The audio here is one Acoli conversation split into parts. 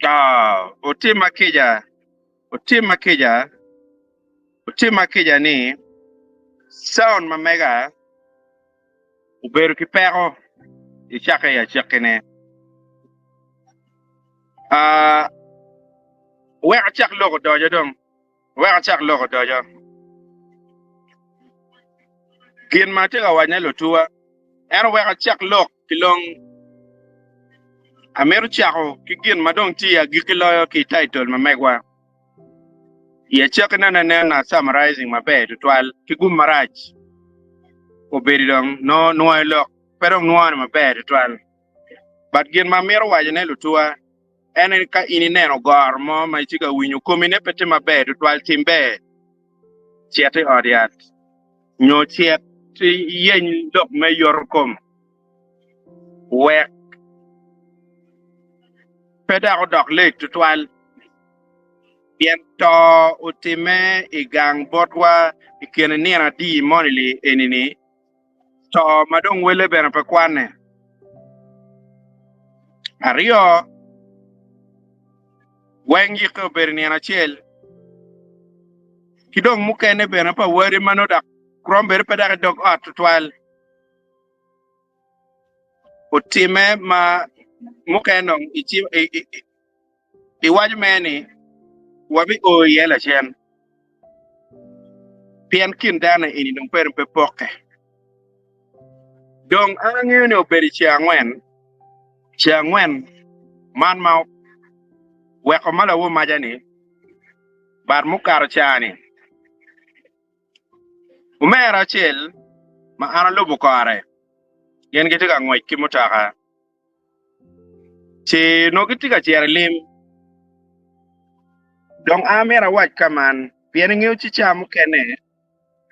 Otimma kica, otimma kica, otimma kica ni sound ma mega obedo ki peko i cakke i acakkine. Wek acak lok odoco dong, wek acak lok odoco. Gin ma atye ka wacone lutuwa, en oweko acak lok ki long. Amito cako ki gin ma dong tye i agikki loyo ki i title ma megwa. I acakkine aneno na summarizing maber tutwal ki gum marac obedo dong nongo nwoyo lok pe dong nwone maber tutwal. But gin ma amito wacone lutuwa en ni ka in ineno goro mo ma itye ka winyo komine pe tye maber tutwal tim ber cit i ot yat nyo cit iyeny lok me yoto kom wek pe dok odok late tutwal pien to otimme i gang botwa i kine nino adi moni eni-ni, to ma dong wele bene pe kwanne. Aryo, weng yikke obedo i nino acel, ki dong mukene bene pa wadi ma nongo dok romo bedo pe dok i dog ot tutwal. Otimme ma mukene dong iwaco mere ni wabio iye lacen pien kin dano eni dong pe pe pokke. Dong an angeyo ni obedo i ceng angwen, ceng angwen man ma oweko ma lawor maca-ni bat mukato ca-ni. Omera acel ma an alubo kore gin gitye ka ngwec ki mutoka ci nongo gitye ka cito i lim dong an myero awac ka man pien ingeyo ci ca mukene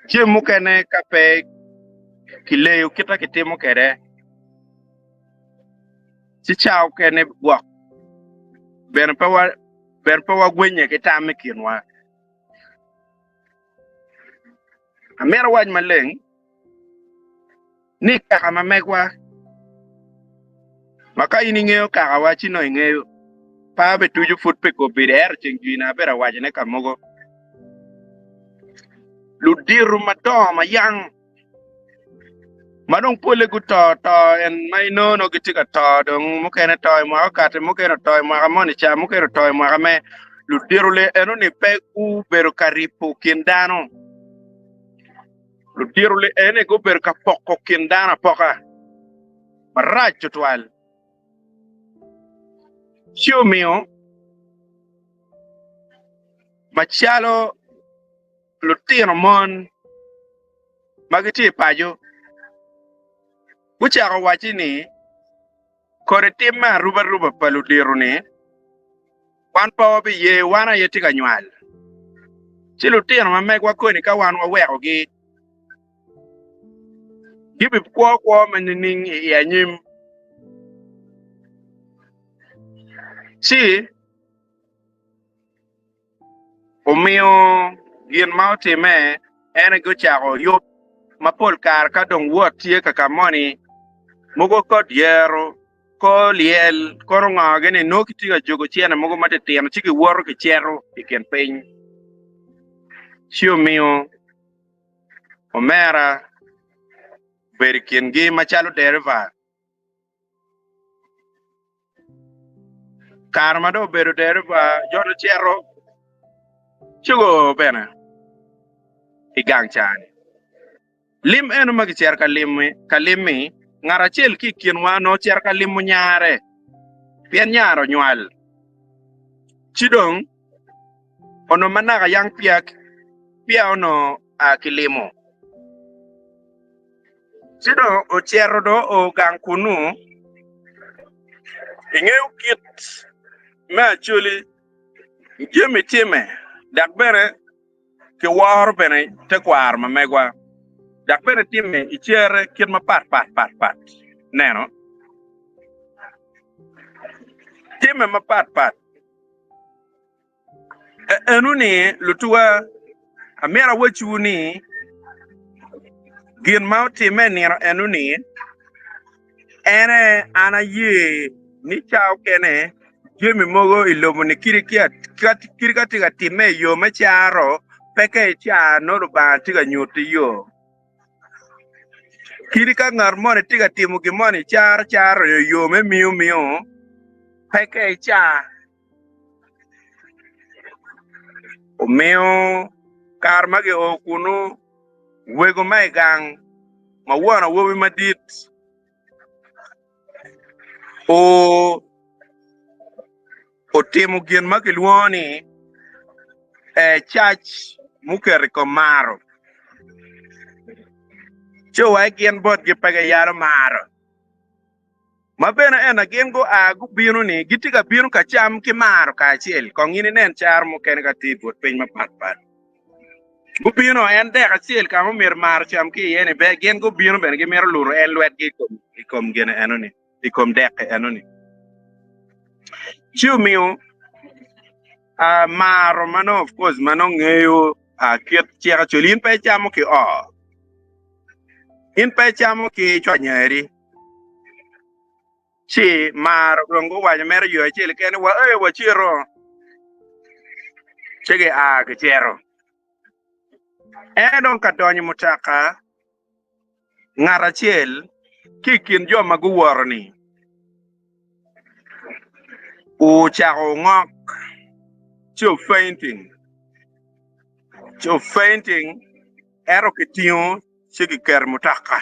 jami mukene ka pe kileyo kit ma kitimo kwede ci ca mukene gwok bene pe wagwenye ki tam i kinwa. Amito awac maleng ni kaka ma megwa ma ka in ingeyo kakawa ci nongo ingeyo pe abituco pud pi kobedo ento ceng jwina abedo awacone ka mogo ludito madongo ma yang Ma dong polle guto to en ma inongo nongo gitye ka to dong mukene to i mwaka okati mukene oto i mwaka moni ca mukene oto i mwaka me ludito le enoni pe gubedo ka ripo kin dano ludito le eni gubedo ka poko kin dano apoka marac tutwal ci omiyo macalo lutino mon ma gitye i paco gucako wacci ni, Kodi tim me arubaruba pa ludito-ni, wan pe wabiye, wan aye tye ka nywal. Ci lutino ma megwa koni ka wan wawekogi, gibikwo kwo ma nining i anyim? Ci Omiyo gin ma otimme en aye gucako yub ma pol kare ka dong wot tye ka ka moni mogo kor dyero, kor lyel, kono ngo gini nongo kitye ka jogo cene mogo matitino ci giwoto kicito i kin piny. Ci omiyo omera obedo i kingi macalo dereba. Kare ma dong obedo dereba, jo ocito ci guo bene i gang ca-ni. Lim eno ma gicito ka lim-mi, ngat acel ki i kinwa onongo ocito ka limo nyare pien nyare onywal. Ci dong onongo ma naka yang peya onongo a kilimo. Ci dong ocito dong oo gang kunnu, ingeyo kit me Acholi jami timme dok bene kiworo bene tekwaro ma megwa dok bene timme i cere kit mapat pat pat pat neno timme mapat pat. Enoni lutuwa, amyero awacciwu ni gin ma otimme i nino enoni, en aye an aye ni ca okene. Jami mogo i lobo-ni kadi ka tye ka timme i yo me caro, pe ka icar nongo Lubanga tye ka nyutti yo. Kadi ka ngat moni tye ka timo gin moni i caro caro nyo i yo me miyo miyo, pe ka icar. Omiyo kare ma gio kunnu, wego ma i gang ma won awobi madit otimo gin ma kilwongo ni cac muketo i kom maro, ci oweko gin botgi pe giyalo maro. Ma bene ena gin gua gubino-ni, gitye ka bino ka cam ki maro kacel. Kong in inen caro mukene ka tye i but piny mapatpat. Gubino en dek acel ka ma omyero maro cam ki iye-ni, ber gin gubino bene gimito luto en lwetgi i kom gin enoni, i kom dek enoni. Ci omiyo maro ma nongo of course ma nongo ngeyo kit cik acel, in pe icamo ki oo, in pe icamo ki cwanyeri. Ci maro dong guwaco mere yo acel keken ni, Wae, wacito. Ci gia gicito. En dong ka donyo i mutoka, ngat acel ki i kin jo ma guwoto-ni ocako ngok ci o fainting, ci o fainting ento kitingo ci kiketo i mutoka.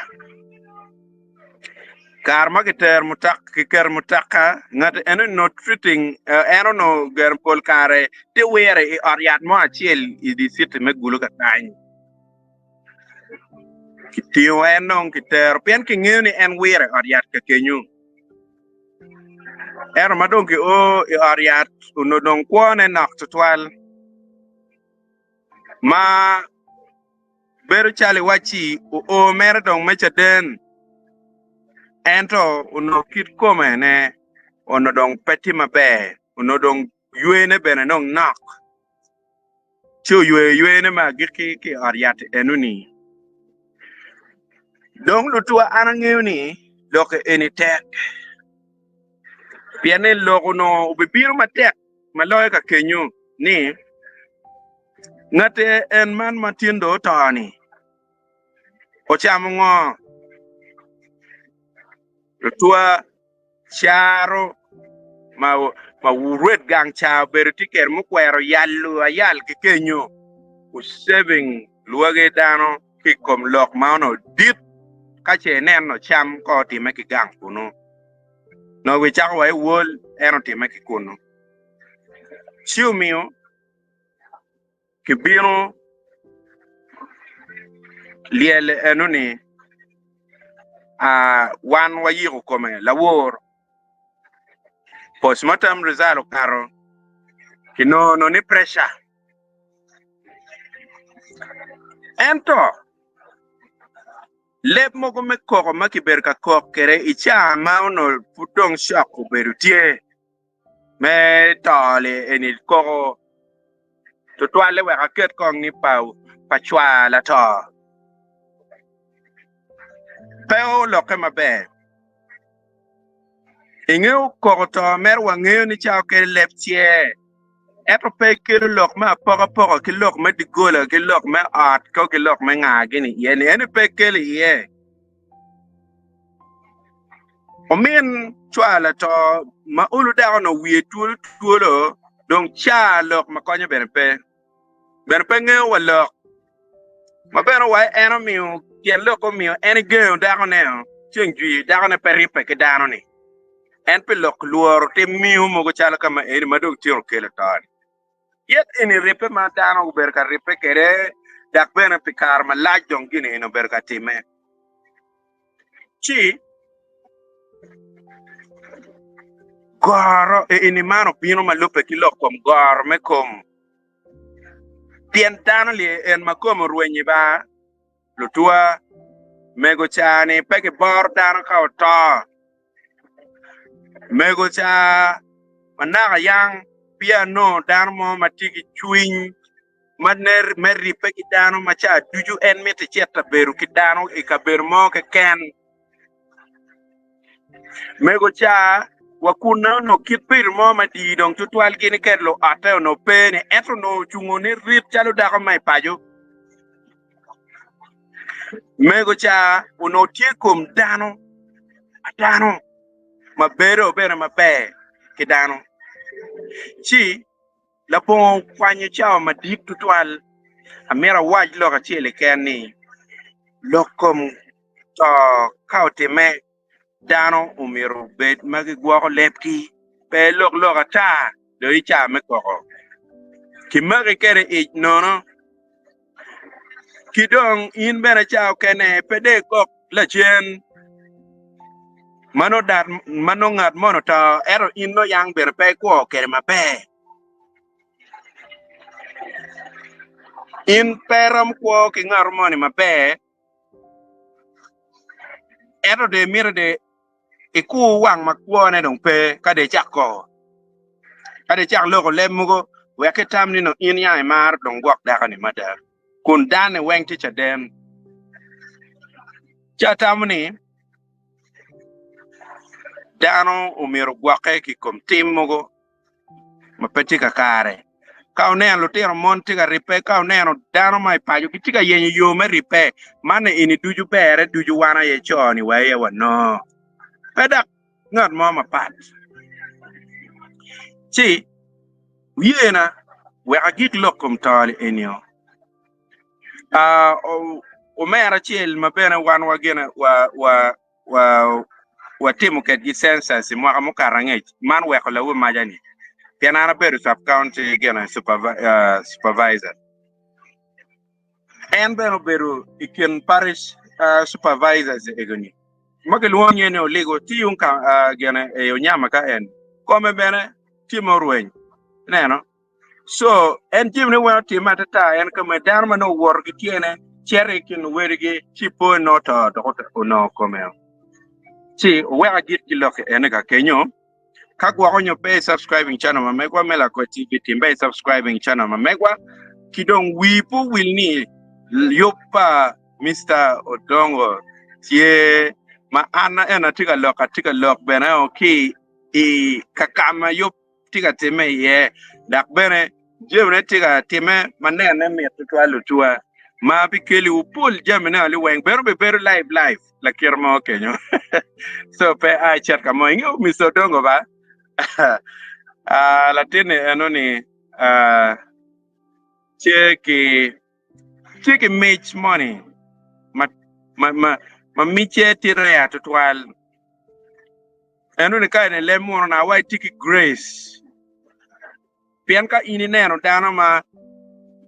Kare ma kitero kiketo i mutoka, ngat eno onongo treating en onongo gero pol kare tye wire i ot yat mo acel i dye citi me Gulu kakany. Kitingo en dong kitero pien kingeyo ni en wire i ot yat ka kenyo. Ento ma dong kio i ot yat onongo dong kwone nok tutwal ma Bedo calo iwacci oo mere dong me caden, ento onongo kit kome-ne onongo dong pe tye maber, onongo dong yweyone bene dong nok, ci oyweyo yweyone me agikki ki i ot yat enoni. Dong lutwa an angeyo ni lok eni tek, pien ni lok onongo obibino matek ma loyo ka kenyo ni, Ngate en man ma tin dong oto-ni ocamo ngo? Lutwa caro ma rwed gang ca obedo tye kwede mukwero yalo ayal ki kenyo osaving lwagi dano ki i kom lok ma onongo dit ka ce ineno cam ko otimme ki gang kunu nongo gicako wa i wol en otimme ki kunu ci omiyo Kibino lyel eno-ni, wan wayiko kome lawor. Postmortem result okato, kinono ni pressure. Ento leb mogo me koko ma kibedo ka kok kwede i caa ma onongo pud dong shock obedo tye me to-li eni koko tutwalle wek aket kong ni pa cwar lato pe olokke maber. Ingeyo koko to mere wangeyo ni ca okelo leb cer ento pe kelo lok me apokapoka ki lok me doggola ki lok me ot ko ki lok me nga gini iye ni eni pe kelo iye. Omin cwar lato ma olo dako-nu wiye twolo twolo, dong ca lok ma konyo bene pe. Bene pe ngeyo wa lok ma bene wa en omiyo tyen lok omiyo en egengo dakone-o ceng jwi dakone pe ribbe ki dano-ni. En pi lok lworo tim miyo mogo calo ka ma eni ma dong tye okelo to-ni. Yet eni ribbe ma dano obedo ka ribbe kwede dok bene pi kare malac dong gin eni obedo ka timme. Ci goro eni man obino ma lubbe ki lok kom goro me kom, pien dano lye en ma kome orwenyi ba lutwa mego ca-ni pe giboro dano ka oto. Mego ca ma naka yang peya anongo dano mo ma tye ki cwiny me ribbe ki dano ma ca ducu en mito ecit ka bedo ki dano i kabedo mo keken. Mego ca. Wa kun onongo kit bedo mo madii dong tutwal gin kede luotte onongo pe ni ento onongo ocungo ni rit calo dako ma i paco. Mego ca onongo tye kom dano dano ma bedo bene maber ki dano. Ci labongo kwanyo cawa madit tutwal, amito awac lok acel keken ni lok kom to ka otimme Dano omyero obed ma gigwoko lebgi, pe ilok lok ata dong i caa me koko. Kimaki kwede ic nono, ki dong in bene caa okene pe dong ikok lacen ma nongo ngat moni oto ento in nongo yang bene pe ikwo kwede maber. In pe iromo kwo ki ngat moni maber. Ento dong imito dong ikur wang ma kwone dong pe ka dong icak koko, ka dong icak loko leb mogo wek kitam ni nongo in ya imaro dong gwok dako-ni mada kun danne weng tye caden. Ci atamo ni dano omyero ogwokke ki i kom tim mogo. ma pe tye kakare. Ka wuneno lutino mon tye ka ribbe, ka wuneno dano ma i paco gitye ka yenyo yo me ribbe, man eni ducu berre ducu wan aye co-ni wa aye wanongo, pe dok ngat mo mapat. Ci wuyena wek agik lok kom to-ni enio. Omera acel ma bene wan wa gine wa watimo kedgi census i mwaka mukato angec, man weko lawe maca-ni, pien an abedo sub-county gine supervisor. En bene obedo i kin parish supervisors ego-ni ma kilwongo nyinge ni Oligo tye yung ka gine i Onyama ka en kome bene tye ma orweny ineno. Co en jamine weng otimme atata en ka ma dano ma nongo owoto ki tyene cito i kin luwedigi ci po en nongo oto dok onongo komeo. Ci owek agik ki lok ene ka kenyo. Ka gwoko nyo pe i subscribing channel ma megwa me Lakwed TV tim be i subscribing channel ma megwa ki dong wii pe owil ni yub pa Mister Odongo tye ma an en atye ka lok atye ka lok bene ki i kakama yub tye ka timme iye, dok bene jamine tye ka timme ma nene mit tutwal lutuwa ma bikeliwu pol jamine liweng bene obibedo live live lakite mo kenyo so pe a icit ka mo ingeyo Mister Odongo ba ah, latinni enoni ah, tye ki tye ki mic moni ma ma ma ma micce tye rare tutwal Enoni ka en leb muno na wa itye ki grace pien ka in ineno dano ma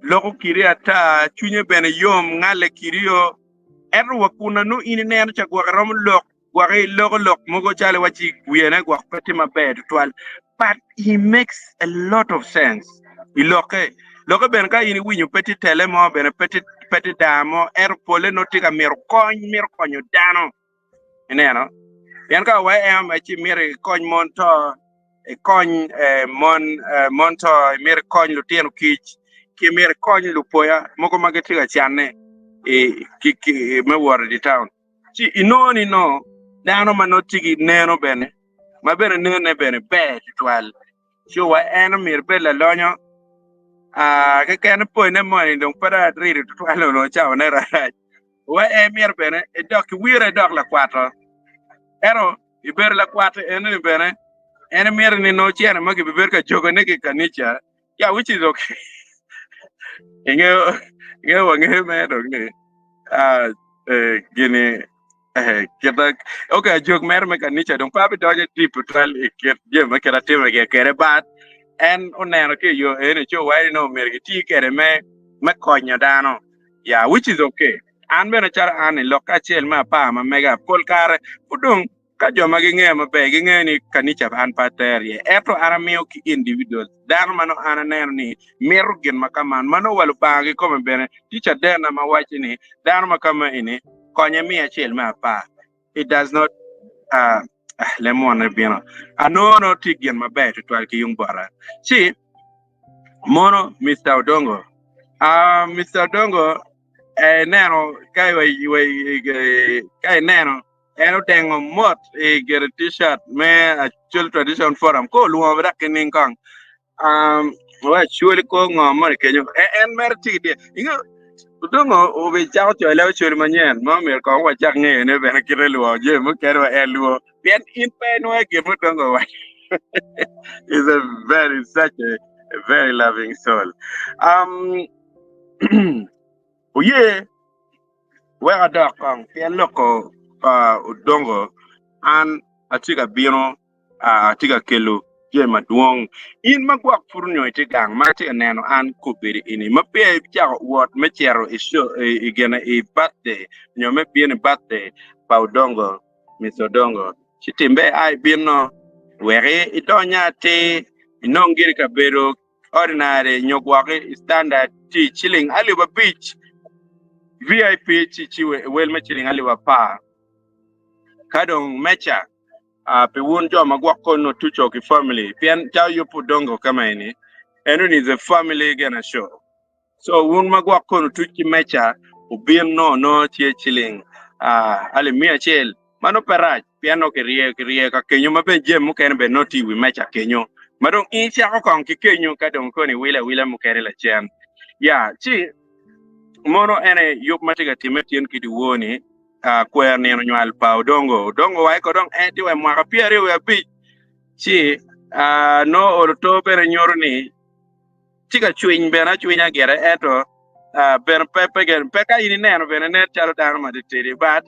loko kidi ata cwinye bene yom ngale kidi yo ento wa kun na nongo in ineno ca gwok iromo lok gwok iloko lok mogo calo iwaci wiyene gwok pe tye maber tutwal but he makes a lot of sense i lokke lokke bene ka in iwinyo pe tye tele mo bene pe tye pe tye daa mo ento pole nongo tye ka mito kony mito konyo dano. Ineno? Pien ka wa en ma ci mito ikony mon to, ikony eh, mon eh, mon to, imito ikony lutino kic, ki imito ikony lupoya mogo ma gitye ka canne i, ki, ki, me wot i di taun. Ci inongo ni no dano ma nongo tye ki neno bene, ma bene nene bene ber tutwal. Ci wa en omyero ebed lalonyo, ah, keken pwonyne moni dong pe dong arido tutwal onongo cawane rac. Wa en myero bene edok ki wire edok lakwato. Ento i bedo lakwat enoni bene en myero ni nongo cene ma gibibedo ka jogone ki i kanica. Yeah, which is okay. Ingeyo, ingeyo wangeyo me dong ni ah, eh, gini eh, kita okay ajog mere me kanica dong pe abidonyo deep tutwal i kit jami ma kit atime kwede but en oneno ki i yo eni ci owaco ni nongo myero giti kwede me me konyo dano. Yeah, which is okay. An bene calo an i lok kacel me apar ma mega pol kare pud dong ka jo ma gingeya maber gingeyo ni kanica an pe atero iye ento an amiyo ki individuals dano ma nongo an aneno ni mito gin ma ka man ma nongo wa Lubanga kikome bene tye cadenna ma waco ni dano ma kama eni konye miya acel me apar it does not uh, lemone bino anongo nongo tye gin maber tutwal ki yung bota ci Mono Mister Odongo. Ah, Mister Odongo, eh, ineno ka i- i- i- ka ineno En otengo mot i gire t-shirt me Acholi Tradition Forum ko olwongo dok ki ning kong. Um, wa Acholi ko ngo moni kenyo. En, en mere tye ki tye. Inge odongo obi cako coyo leb Acholi manyen ma omyero kong wacak ngeyo ne bene kite lwongo jami mukene wa en lwongo. Pien in pe inwoyo gin mudongo owaco. Is a very such a, a very loving soul. Um, oye Wek adok kong, pien loko pa odongo, an atye ka bino, atye ka kelo jami madwong. In ma gwok pud onyo itye gang ma atye ka neno an kobedo eni, ma peya icako wot me cito i gine i birthday nyo me bino i birthday pa odongo, Mister Odongo, ci timbe a ibino wek idony atir inong giri kabedo Ordinary nyo gwoki i standard ci ciling alip abic, VIP ci ci wel me ciling alip apar. Ka dong meca pi wun jo ma gwok kono tuco ki family pien calo yub odongo kama eni enoni is a family gonna show. So wun ma gwok kono tuc ki meca obin no nongo tye ciling alip miya acel ma nongo pe rac pien nongo kiryeyo kiryeyo ka kenyo ma bene jami mukene bene nongo tye i wi meca kenyo ma dong in icako kong ki kenyo ka dong kono iwilo awila mukene lacen ya ci mono ene yub ma tye ka timme tyen ki dyewor ni kwero nino nywal pa Odongo Odongo wa eko dong en tye wa i mwaka 25 ci nongo olo to bene nyuto ni Tye ka cwiny bene acwinya gire ento bene pe pe pe ka in ineno bene nen calo dano ma titidi but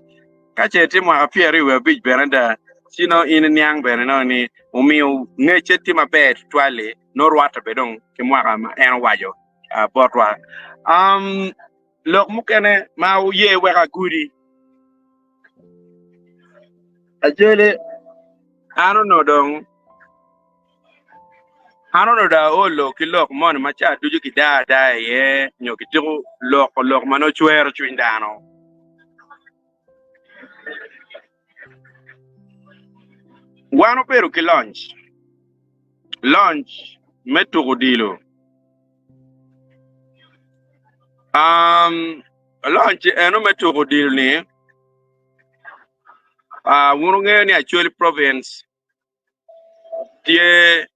ka ce tye mwaka 25 bene da ci nongo in iniang bene nongo ni omiyo ngecce tye maber tutwal-li nongo rwatte bene dong ki mwaka ma en owaco botwa. Um, lok mukene ma wuye wek agudi Ajoli an onongo dong An onongo dong aolo ki lok moni ma ca ducu kidaa ada iye nyo kitiko loko lok ma nongo cwero cwiny dano. Wan obedo ki lonc, lonc me tuko odilo. Um, lonc eno me tuko odilo-ni, uh, wun wungeyo ni Acholi Province tye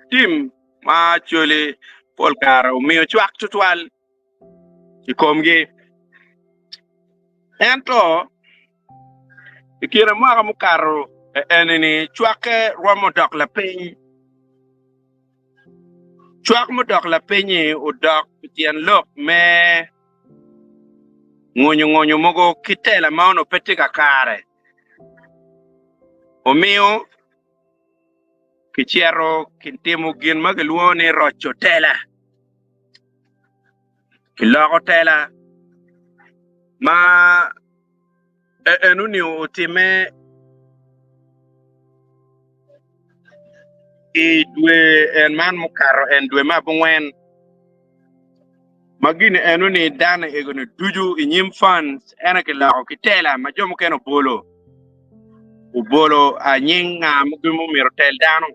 tim ma Acholi pol kare omiyo cwak tutwal i komgi. Ento i kine mwaka mukato eni-ni cwakke rwom odok lapiny. Cwak mudok lapiny-nyi odok pi tyen lok me ngunyu ngunyu mogo ki tela ma onongo pe tye kakare. Omiyo kicito kitimo gin ma kilwongo ni roco tela. Kiloko tela ma enoni otimme i dwe en man mukato en dwe me abongwen. Ma gin eno ni dano ego-ni ducu i nyim fans ento kiloko ki tela ma jo mukene obolo obolo a nying nga ma myero otel dano.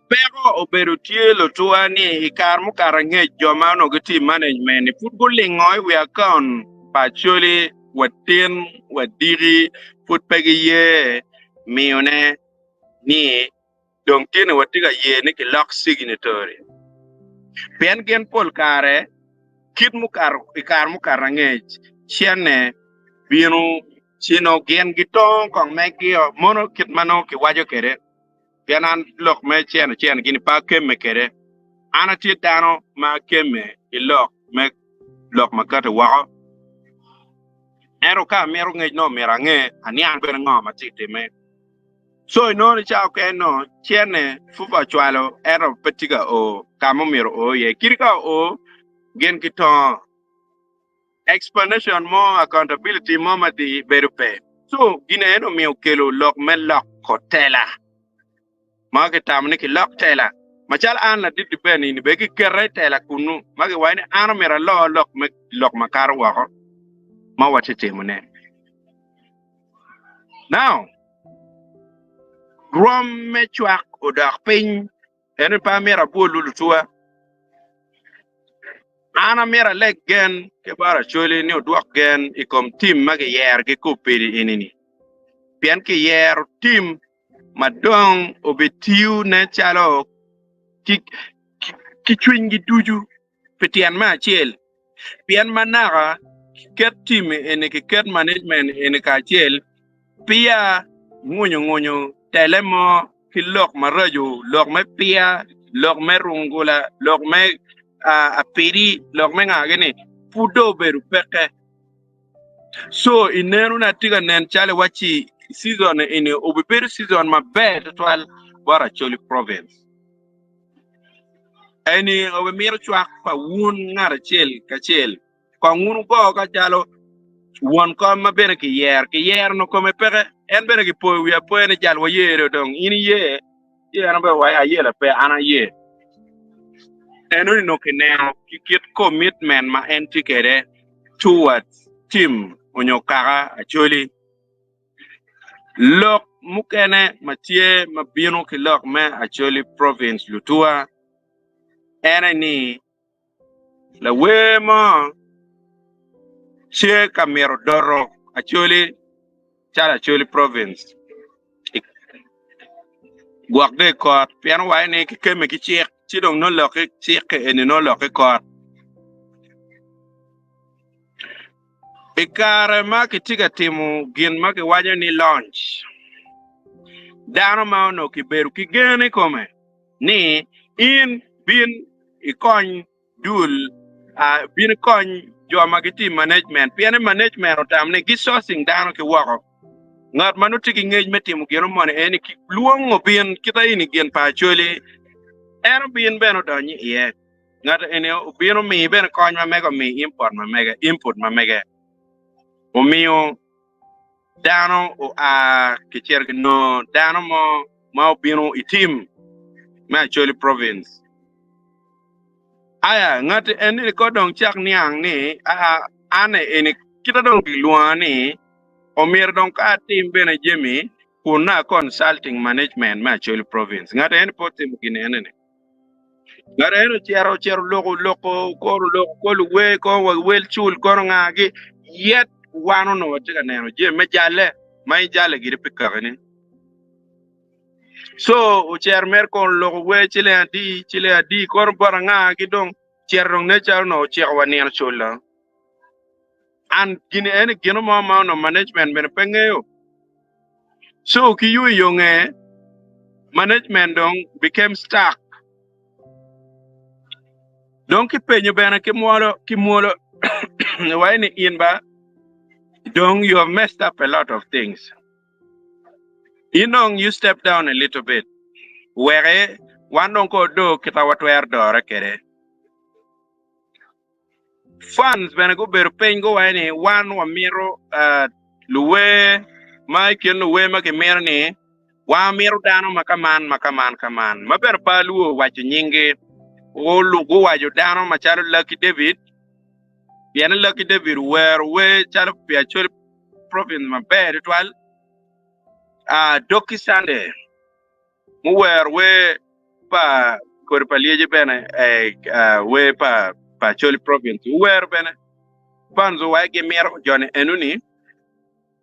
Peko obedo tye lutuwa ni i kare mukato angec jo ma onongo gitye i management-ni pud gulingo i wi akaunt pa Acholi wa tin wa diki pud pe giye miyone ni Dong tye ni watye ka ye ni kilok signatory pien gin pol kare kit mukato i kare mukato angec cene bino ci nongo gin gitongo kong megio mono kit ma nongo kiwaco kwede pien an lok me cene cene gini pe akemme kwede an atye dano ma akemme ki lok me lok ma kati woko ento ka amito ngec nongo myero ange aniang bene ngo ma tye ka timme. Co inongo ni cawa okene nongo cene FUFA cwalo ento pe tye ka o ka ma omyero o iye. Kadi ka oo gin ki tongo explanation mo, accountability mo ma di bedo pe. Co gin eno omiyo okelo lok me loko tela ma kitamo ni kilok tela. Macalo an ladit Ben ini bene kiketa i tela kunu ma kiwaco ni an omyero alor lok me lok makato woko ma watye timone. Now, rwom me cwak odok piny, ento pe amito abwolwu lutuwa. An amito aleg gen ki bot Acholi ni odwok gen i kom tim ma giyerogi ki opidi eni-ni, pien kiyero tim ma dong obitiyo ne calo ki cwinygi ducu pi tyen me acel, pien ma naka kiket tim eni kiket management eni kacel peya ngunyu ngunyu tele mo ki lok maraco, lok me piya, lok me rungula, lok me apidi, lok me nga gini pud dong obedo peke. So i neno na atye ka nen calo iwacci season eni obibedo season maber tutwal bot Acholi province. Eni obimito cwak pa wun ngat acel kacel. Kong wun wugo ka calo won kom ma bene kiyero, kiyero nongo kome peke, en bene kipoyo wiye apoya ni jal waye do dong in iye, ci en bene waye ayela pe an aye. Enoni nongo kineno ki kit commitment ma en tye kwede towards team onyo kaka Acholi. Lok mukene ma tye ma bino ki lok me Acholi province Lutua en aye ni Lawer mo tye ka mito doto Acholi calo Acholi Province gwok dong i kot pien owaco ni kikemme ki cik ci dong nongo lok ki cik eni nongo lok ki kot. I kare ma kitye ka timo gin ma kiwaco ni launch, dano ma onongo kibedo ki gen i kome ni in bin ikony dul, bin ikony jo ma gitye i management pien ni management otamo ni gi sourcing dano ki woko. Ngat ma nongo tye ki ngec me timo gino moni en ni lwongo bin kita ini gin pa Acholi en obin bene odony iye. Ngat eni obin omi bene kony ma mege omi input ma mege input ma mege omiyo dano oa kicito kinongo dano mo ma obino i tim me Acholi Province. Aya, ngati eni ko dong cak niang ni aa an eni kita dong gilwonga ni omyero dong ka atim bene jami kun na consulting management me Acholi Province. Ngati eni pe otimo gin ene ni. Ngat eno ocito ocito loko loko kono loko ko luwer kono wa wel cul kono nga gi yet wan onongo watye ka neno jami me jalle ma ijalle gire pi kakani. So ocito mere kono loko wer ciling adi ciling adi kono bot anga gi dong cito dong nen calo onongo ociko wa nino culo. And gini eni gino mo ma onongo management bene pe ngeyo. So ki yo i yo nge, management dong became stuck. Dong kipenyo bene ki mwolo, ki mwolo waci ni in ba dong you have messed up a lot of things. In dong you step down a little bit. Weke wan dong ko do kita watwero dore kede. Fans bene gubedo piny guwaco ni wan wamito luwer ma i kin luwer ma gimito ni wamito dano ma kaman ma kaman kaman ma bene pe alwor waco nyinggi. Guwaco dano macalo Lucky David pien ni Lucky David owero wer calo pi Acholi Province maber tutwal. Doki Sunday muwero wer pa kodi pa lyeci bene wer pa Acholi Province owero bene fans wa gimito joni enoni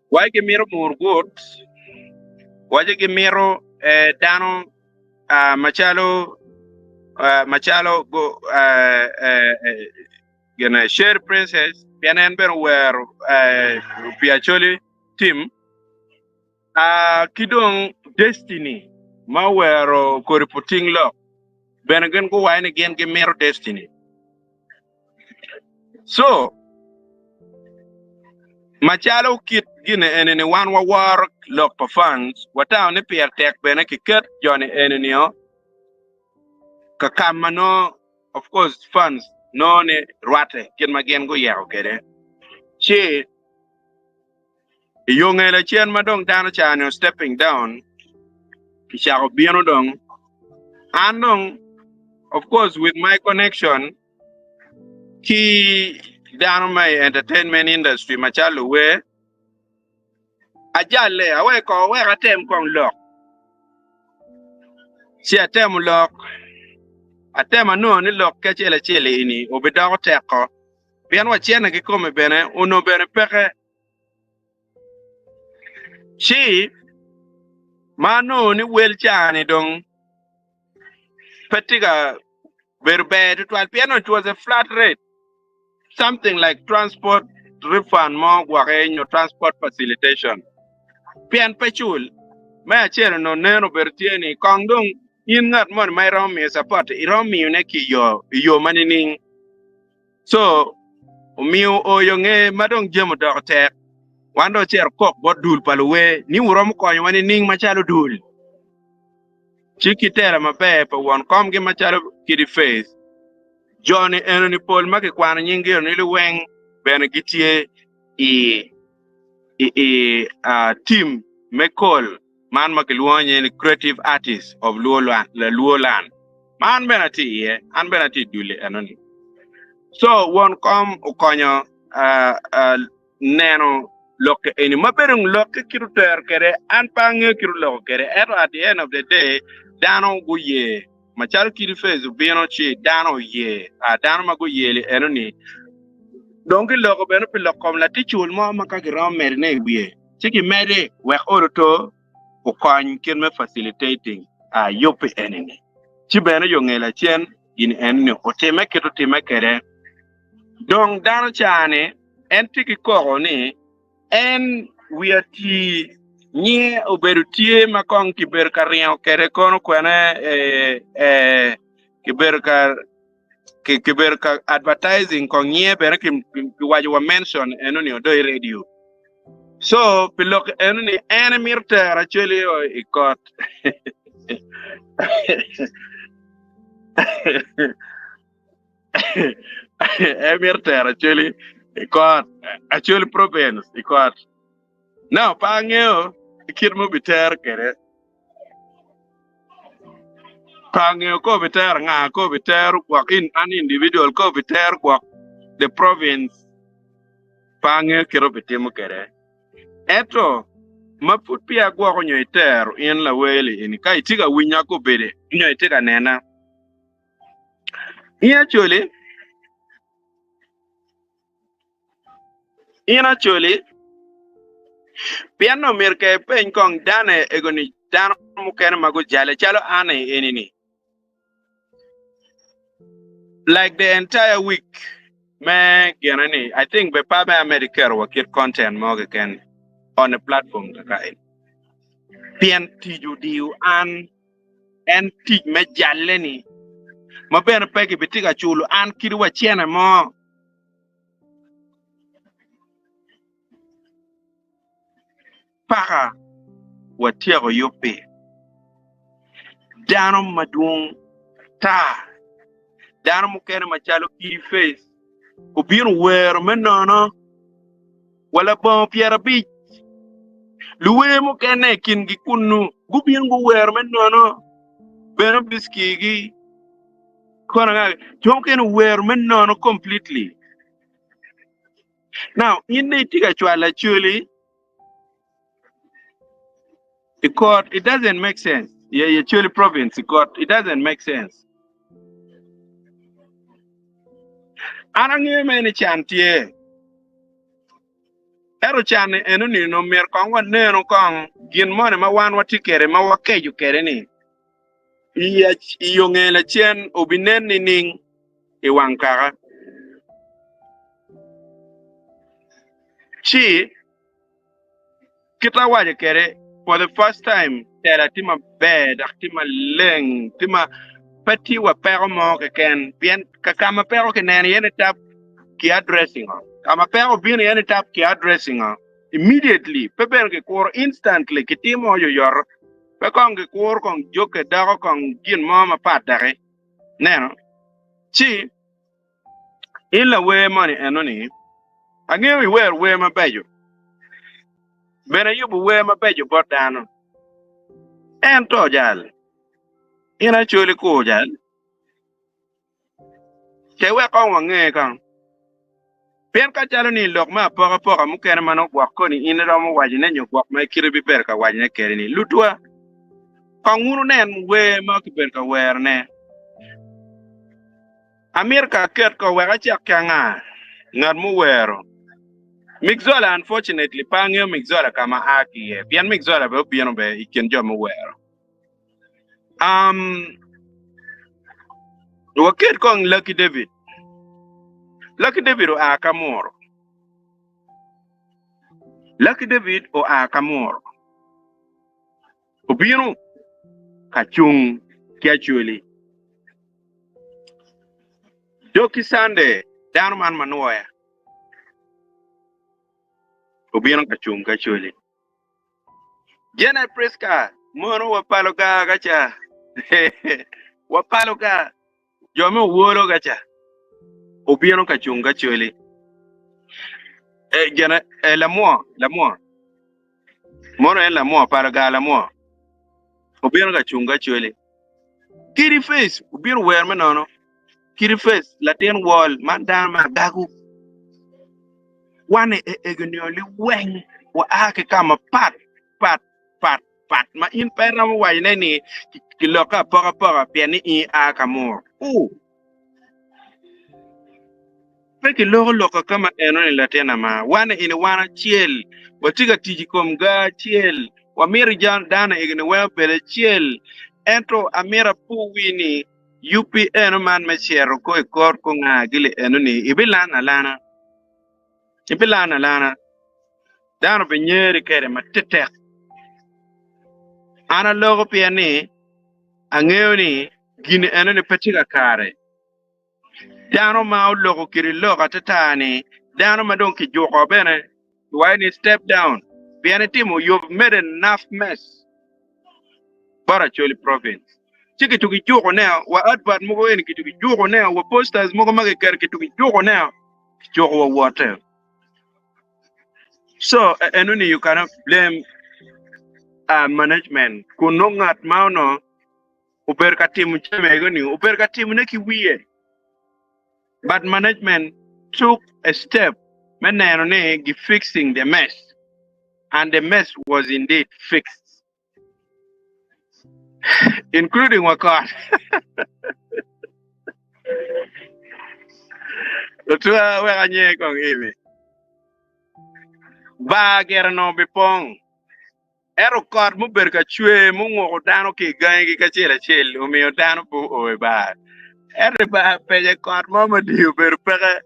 wa gimito murgut waci gimito dano macalo macalo gine Sherry Princess pien en bene owero pi Acholi team. Ki dong Destiny ma owero kodi puting lok bene gin guwaco ni gin gimito Destiny. So, macalo kit gine eni ni wan waworo lok pa fans, watamo ni pire tek bene kiket joni eni nio ka ka ma nongo of course fans nongo ni rwate kit ma gin guyeko kwede. Ci I yo nge lacen ma dong dano ca-ni o stepping down, kicako bino dong, an dong of course with my connection ki dano ma i entertainment industry macalo luwer, ajalle awek ko wek atem kong lok. Ci atemo lok. Atemo anongo ni lok ki acel acel eni obidoko teko, pien wa cene kikome bene onongo bene peke. Ci ma anongo ni wel ca-ni dong pe tye ka bedo ber tutwal pien it was a flat rate something like transport refund mo gwoki nyo transport facilitation pien pe cul. Me acel onongo nen obedo tye ni kong dong in ngat moni ma iromo miyo support iromo miyone ki i yo ma nining? So omiyo oyo nge ma dong jami odoko tek, wan dong ocito kok bot dul pa luwer ni wuromo konyowa nining macalo dul? Ci ki tela maber pa won komgi macalo Kidi Faith, jo-ni enoni pol ma kikwano nyinggi ni liweng bene gitye i i tim me kol man ma kilwongo nyinge ni Creative Artists of Luo Land ma an bene atye iye, an bene atye i dul-li enoni. So won kom okonyo neno lokke eni ma bedo lokke kit otero kwede an pe angeyo kit oloko kwede ento at the end of the day dano guye macalo kidi Faith obino ci dano oye dano ma guyeli enoni dong giloko bene pi lok kom laticul cul mo ma ka giromo medone i wiye ci gimedi wek olo to okony kit me facilitating yubbi enini ci bene yo nge lacen gin enini otime kit otime kwede dong dano ca-ni en tye ki koko ni en wiye ati nyinge obedo tye ma kong kibedo ka ringo kwede kono kwene kibedo ka kibedo ka advertising kong nyinge bene kiwaco wa mention enoni odo i radio so pi lok enoni en emito tero actually i kot En mito tero Acholi i kot, Acholi province i kot. Now pe angeyo kit ma obitero kwede. Pe angeyo ka obitero nga, ka obitero gwok in an individual, ka obitero gwok the province. Pe angeyo kit obitimo kwede. Ento ma pud peya gwoko nyo itero in laweli eni ka itye ka winya kobedi nyo itye ka nena. In Acholi, in Acholi, pien nongo myero ke ipeny kong dane ego ni dano mukene ma gujale calo an eni ni like the entire week me gine ni I think be pa me amedo keto wa kit content mo keken on a platform kaka eni pien tic odiyo an En tic me jalle-ni, ma bene pe gibitye ka culo an kadi wa cene mo. Paka watyeko yubbi dano madwong ata, dano mukene macalo Kidi Face obino wero me nono. wa labongo 50. Luwer mukene i kingi kunnu gubino guwero me nono bene biskigi kono nga jo mukene owero me nono completely. Now in ni itye ka cwalo acholi i court it doesn't make sense. Yeah, yeah, Acholi province i court it doesn't make sense. An angeyo mere ni can tye. Ento can-ni enoni onongo myero kong wanenu kong gin moni ma wan watye kwede ma wakeco kwede-ni i yo nge lacen obinen nining i wang kaka. Ci Kit awaco kwede, for the first time tela tye maber dok tye maleng, tye ma pe tye wa peko mo keken pien ka ka ma peko kineno iye ni tap ki addressing o, ka ma peko obino iye ni tap ki addressing o immediately pe bene kikuro instantly kitimo oyoyoto pe kong kikuro kong joke doko kong gin mo mapat daki neno ci In lawer moni enoni, angeyo iwero wer mabeco, bene iyubo wer mabeco bot dano. Ento jal, in Acholi kur jal, ce wek kong wange kong. Pien ka calo ni lok me apokapoka mukene ma nongo gwok koni in iromo wacone nyo gwok ma kite bibedo ka wacone kwede ni, Lutwa, kong wun wunen wer ma kibedo ka werone. Amito ka aket ko wek acak ki anga? Ngat muwero. Migzola unfortunately pe angeyo Migzola ka ma a ki iye pien Migzola bene obino bene i kin jo muwero. Um, waket kong Lucky David. Lucky David oa ka muro. Lucky David oa ka muro. Obino ka cung ki Acholi. Doki Sunday, dano man ma nwoya, obino ka cung ki Acholi. Janet Priska, mono wapalo ga ka ca. Wapalo ga, jo me owolo ka ca. Obino ka cung ki Acholi. Eh, Janet, eh, lamwo, lamwo. Mono en lamwo, palo ga lamwo. Obino ka cung ki Acholi. Kidi face, obino wer me nono. Kidi face, latin wol, man dano me agago. Wan i ego-ni liweng waa ki ka mapat pat pat pat ma in pe iromo wacone ni kilokke apokapoka pien ni in ia ka mur. U. Pe kiloko lok ka ma eno-ni latin ama. Wan eni wan acel, watye ka tic i kom ga acel, wamito dano ego-ni weng obed acel. Ento amito apo wi ni yubbi eno man me cito ko i kor ko nga gili eno-ni ibilano alana. Ibilano alana. Dano binyeri kwede matetek. An aloko pien ni angeyo ni gin enoni pe tye kakare. Dano ma oloko kidi lok atata-ni, dano ma dong kijuko bene, kiwaco ni step down pien itimo you've made enough mess bot Acholi province. Ci kituko ijukone wa advert mogo eni kituko ijukone wa posters mogo ma kiketo kituko ijukone kicuko wa wote. So enoni you cannot blame uh, management kun nongo ngat ma ono obedo ka timo jami ego-ni obedo ka timone ki wiye but management took a step me neno ni gi fixing the mess and the mess was indeed fixed including wa kot. Lutwa wek anye kong eni. Bar gire onongo bipong. Ento kot mubedo ka cwer munguko dano ki i gangigi kacel acel omiyo dano pe oo i bar. Ento i bar pece kot mo mading obedo peke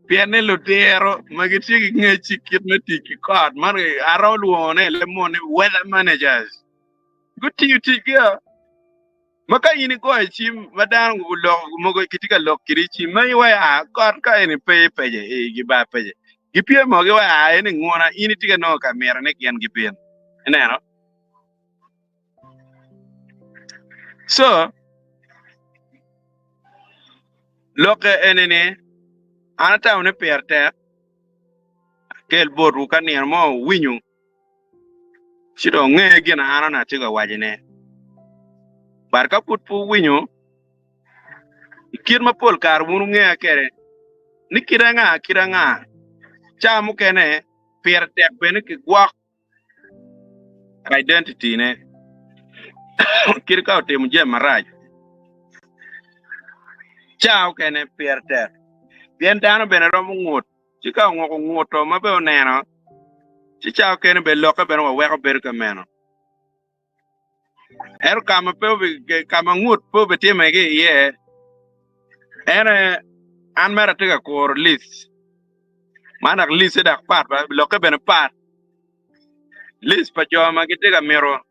pien ni ludiro ma gitye ki ngec i kit me tic ki kot man aromo lwongone i leb munu ni weather managers gutiyo ticgi-o. Ma ka in igoyo cim ma dano guloko mogo gitye ka lok kidi i cim ma iwaco a kot ka eni pe pece i gibar pece gipyemo giwaco a eni nguna in itye ka nongo ka mito ni gin gibin ineno so lokke eni ni an atamo ni pire tek akel botwu ka nino mo wuwinyo ci dong wunge gin a an onongo atye ka wacone. But ka pud pe wuwinyo, i kit ma pol kare wun wungeya kwede, ni kit anga kit anga, ca mukene pire tek bene kigwok identity-ne kit ka otimo jami marac. Ca mukene pire tek pien dano bene romo ngut. Ci ka onguko nguto ma bene oneno, ci ca okene bene lokke bene waweko bedo ka meno. Ento ka ma pe ka ma ngut pe obitimme ki iye, en aye an mere atye ka kuro list. Man dok list-te dok pat ba, lokke bene pat. List pa jo ma gitye ka mito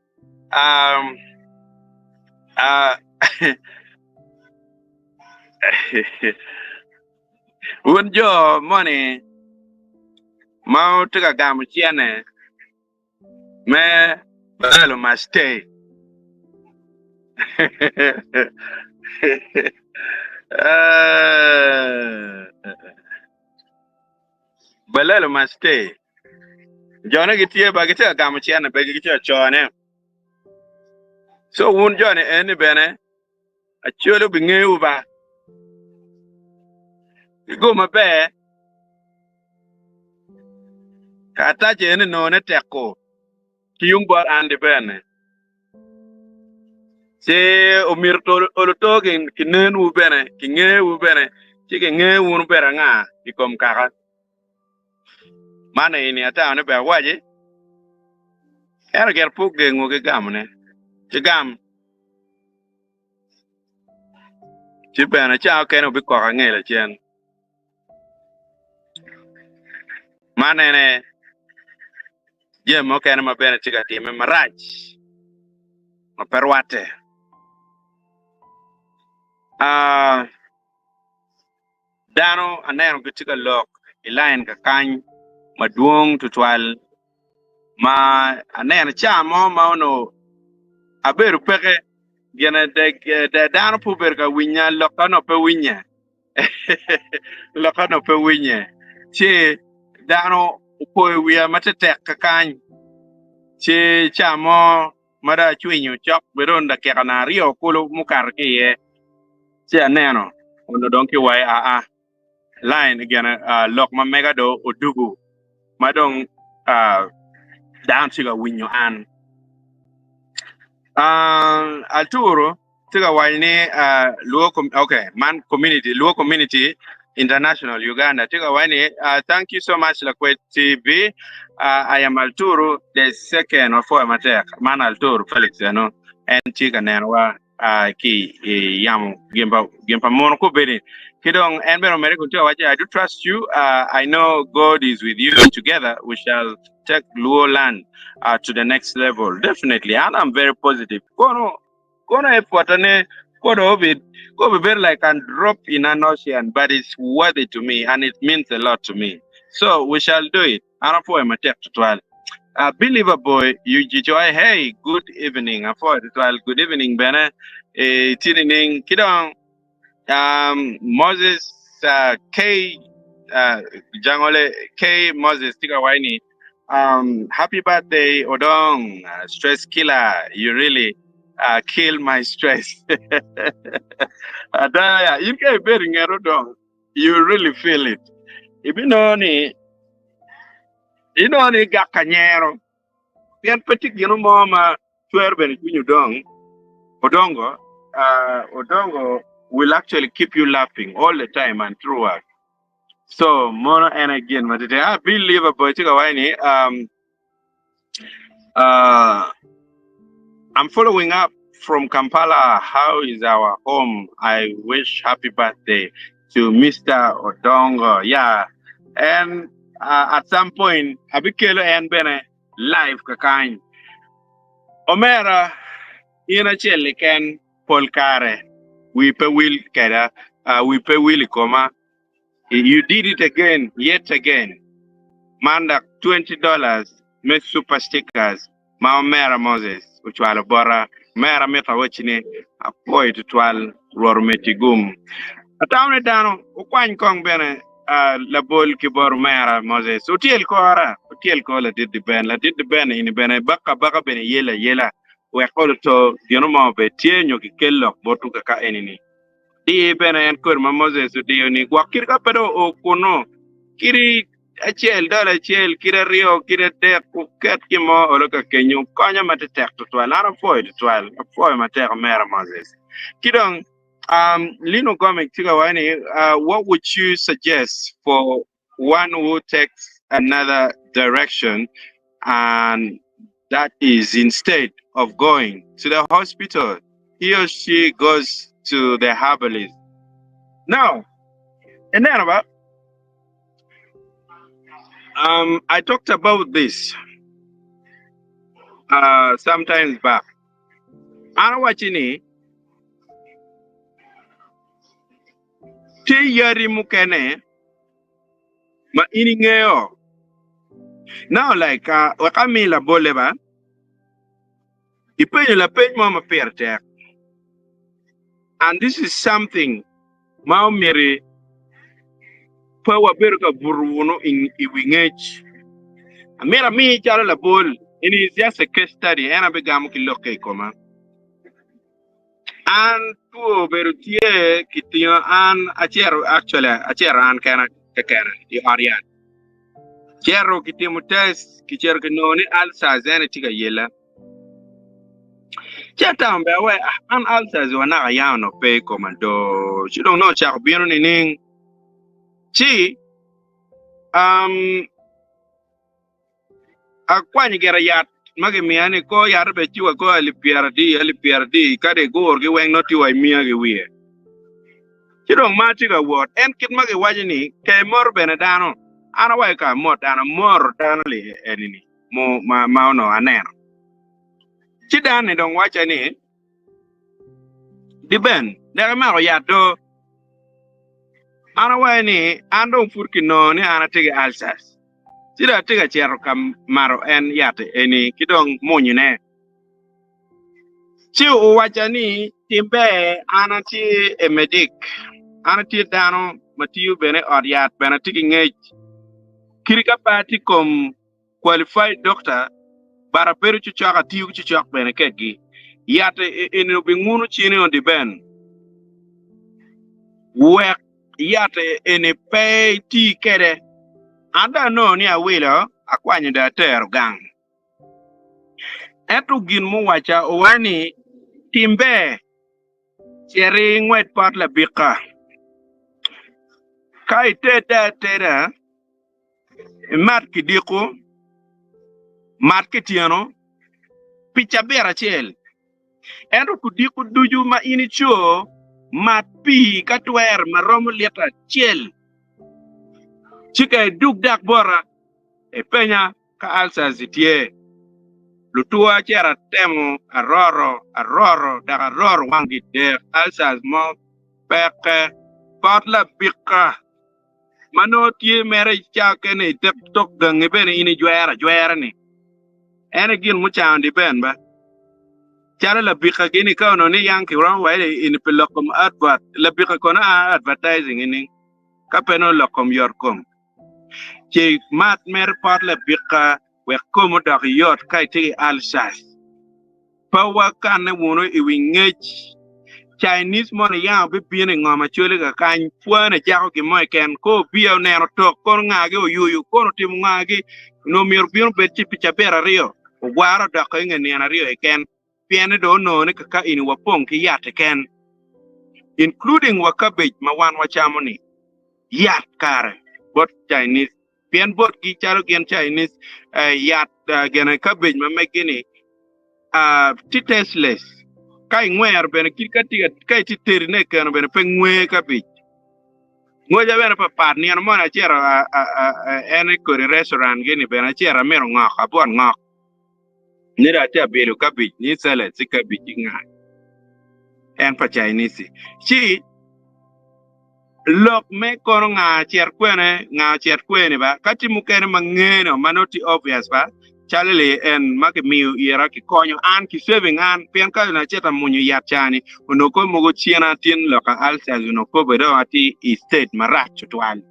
um, uh, Wun jo moni ma wutye ka gamo cene me Balalo must stay. Balalo must stay. Jone gitye ba gitye ka gamo cene pe gitye ka cone. So wun joni eni bene Acholi obingeyowu ba. Igo maber, karatac eni nongone tek-ku ki yung bot Andy bene. Ci omyero oluto kinenwu bene, kingewu bene, ci kinge wun wubedo anga i kom kaka. Man eni atamo ni ber awaci, ento gire pe ogengo ki gamone. Ci gam, ci bene ca okene wubikoko ange lacen. Man ene jami mukene ma bene tye ka timme marac ma pe rwatte. Ah, dano aneno gitye ka lok i lain kakany madwong tutwal ma aneno ca mo ma onongo abedo peke gine dano pe obedo ka winya lokka onongo pe winye. Lokka onongo pe winye, ci dano opoyo wiya matetek kakany. Ci ca mo ma dong acwinyo cok bedo dong dakikana aryo kulu mukato ki iye, ci aneno onongo dong kiwayo aa line gine lok ma mega dong odugu ma dong dano tye ka winyo an. Aturo tye ka waco ni Luo okay man community Luo community international Uganda tye ka waco ni thank you so much Lakwed TV I am Alturu the second wapwoyo matek man Alturu Felix eno en tye ka nenowa ki i yamo gin pa gin pa mono kobedi ki dong en bene omedde kun tye ka waco I do trust you I know God is with you together we shall take Luo land to the next level definitely and I'm very positive kono Kono e pwota ne kodo obi kobi bedo like an drop in an ocean but it's worthy to me and it means a lot to me so we shall do it an apwoyo matek tutwal. Uh, Believer boy Yuji Choi hey good evening apwoyo tutwal good evening bene eh, tye nining ki dong Um, Moses uh, K uh, Jangole K Moses tye ka waco ni um, happy birthday Odong uh, stress killer you really uh, kill my stress. Ada ya in ka ibedo i nget Odong you really feel it. Ibinongo ni inongo ni igak ka nyero pien pe tye gino mo ma twero bene cwiny odong odongo uh, odongo will actually keep you laughing all the time and throughout so mono en aye gin ma tye ah Bill Liverboy tye ka waco ni um, uh, I'm following up from Kampala. How is our home? I wish happy birthday to Mr. Odongo. Yeah. And uh, at some point, abikelo en bene live kakany. Omera, in acel keken pol kare wi pe wil keda, uh, wi pe wil i koma. You did it again, yet again. Man dok $20 me super stickers ma omera Moses ocwalo bota. Omera mito awacci ni apwoyo tutwal, Rwot omeddi gum. Atamo ni dano wukwany kong bene labol ki bot omera Moses. Wutyel kora, wutyel kor ladit Diben. Ladit Diben eni bene baka abaka bene yelo ayela wek olo to gino mo obed tye nyo kikel lok botwu kaka eni-ni. Dir bene en kodi ma Moses odiyo-ni, gwok kit ka pe dong oo kunnu, kidi acel, dola acel, kidi aryo, kidi adek, wuket gin mo olo ka kenyo, konyo matetek twatwal. An apwoyo twatwal, apwoyo matek omera Moses. Ki dong, um, Lino Gomic tye ka waco ni, uh, what would you suggest for one who takes another direction and that is instead of going to the hospital he or she goes to the herbalist now ineno ba um, I talked about this uh, sometimes back an awaci ni Tye yadi mukene ma in ingeyo. Now like uh, wek ami labolle ba, ipenyo lapeny mo ma pire tek. And this is something ma omyero pe wabedo ka buto wunu i wi ngec. Amyero ami calo labol, it is just a case study, en abigamo ki lokke i koma. An two obedo tye ki tingo an acito actually acito an kena kekena i ot yat cito ki timo test ki cito ki nongo ni ulcers ene tye ka yela. Ci atamo bene awe, ah, an ulcers wa naka yam onongo pe i koma do, ci dong nongo ocako bino nining? Ci um, Akwanyo gira yat ma gimiya ni kor yat obed ci wa kor alip pyeradi, alip pyeradi, kadi igurgi weng nongo tye wa i miya ki wiye. Ci dong ma atye ka wot, en kit ma giwaco ni ke moto bene dano, an awaco ka amot dano, amoto dano li eni-ni ma onongo aneno. Ci dano-ni dong wacca ni, Diben, dek imako yat do. An awaco ni, An dong pud kinongo ni an atye ki ulcers. Ci dong atye ka cito ka mato en yat eni ki dong munyone. Ci owacca ni, Tim ber, an atye e medic, an atye dano ma tiyo bene i ot yat, bene atye ki ngec. Kadi ka pe atye kom qualified doctor, but abedo cocok, atiyo ki cocok bene kedgi. Yat eni obinguno cini odiben wek Yat eni pe iti kwede. An dong anongo ni awilo, akwanyo dong atero gang. Ento gin muwacca owaco ni, Tim ber, cit ingwed pot labika. Ka itedde ateda, imat kidiko, mat kityeno pi cabit acel. Ento kudiko ducu ma in ico, mat pii ka twere ma romo lita acel, ci ka idug dak bota, ipenya ka ulcers-ci tye. Lutwo acito atemo, aroro, aroro, dok aroro wang gidek, ulcers mo peke. Pot labika ma nongo tye mere i cawa kene i tok gangi bene in ijwero ajwera-ni, en aye gin mucango diben ba. Calo labika gini ka onongo ni yang kiromo waco ni eni pi lok kom advert, labika kono a advertising nining ka pe nongo lok kom yot kom. Ci mat mere pot labika wek kom odok yot ka itye ki ulcers. Pe wakanne wunu i wi ngec. Chinese moni yam obibino i ngom Acholi kakany, pwone cako gin mo keken, ko obiya oneno tok, kono ngagi oyuyu, kono otimo ngagi, onongo myero obin obed ci pi cabit aryo, ogwaro odoko i nge nino aryo keken, pienne dong onongo ni kaka eni wapong ki yat keken, including wa cabbage ma wan wacamo ni, yat kare bot Chinese. Pien botgi calo gin Chinese yat gene cabbage ma meggi ni tye tasteless ka ingwero bene kit ka tye ka itye tedine keno bene pe ngwe cabbage ngweca bene papat nino moni acito en i kodi restaurant gini bene acito amito ngok abwot ngok ni dong atye abilo cabbage ni salad ci cabbage ci nga en pa Chinese ci Lok me kono nga cet kwene, nga cet kweni ba, ka tye mukene ma ngene ma nongo tye obvious ba, calo li en ma kimiyo ira kikonyo an ki saving an pien ka onongo acito amunyo yat cani onongo kong mogo cina tin loka ulcers onongo kobe dong atye i state marac tutwal.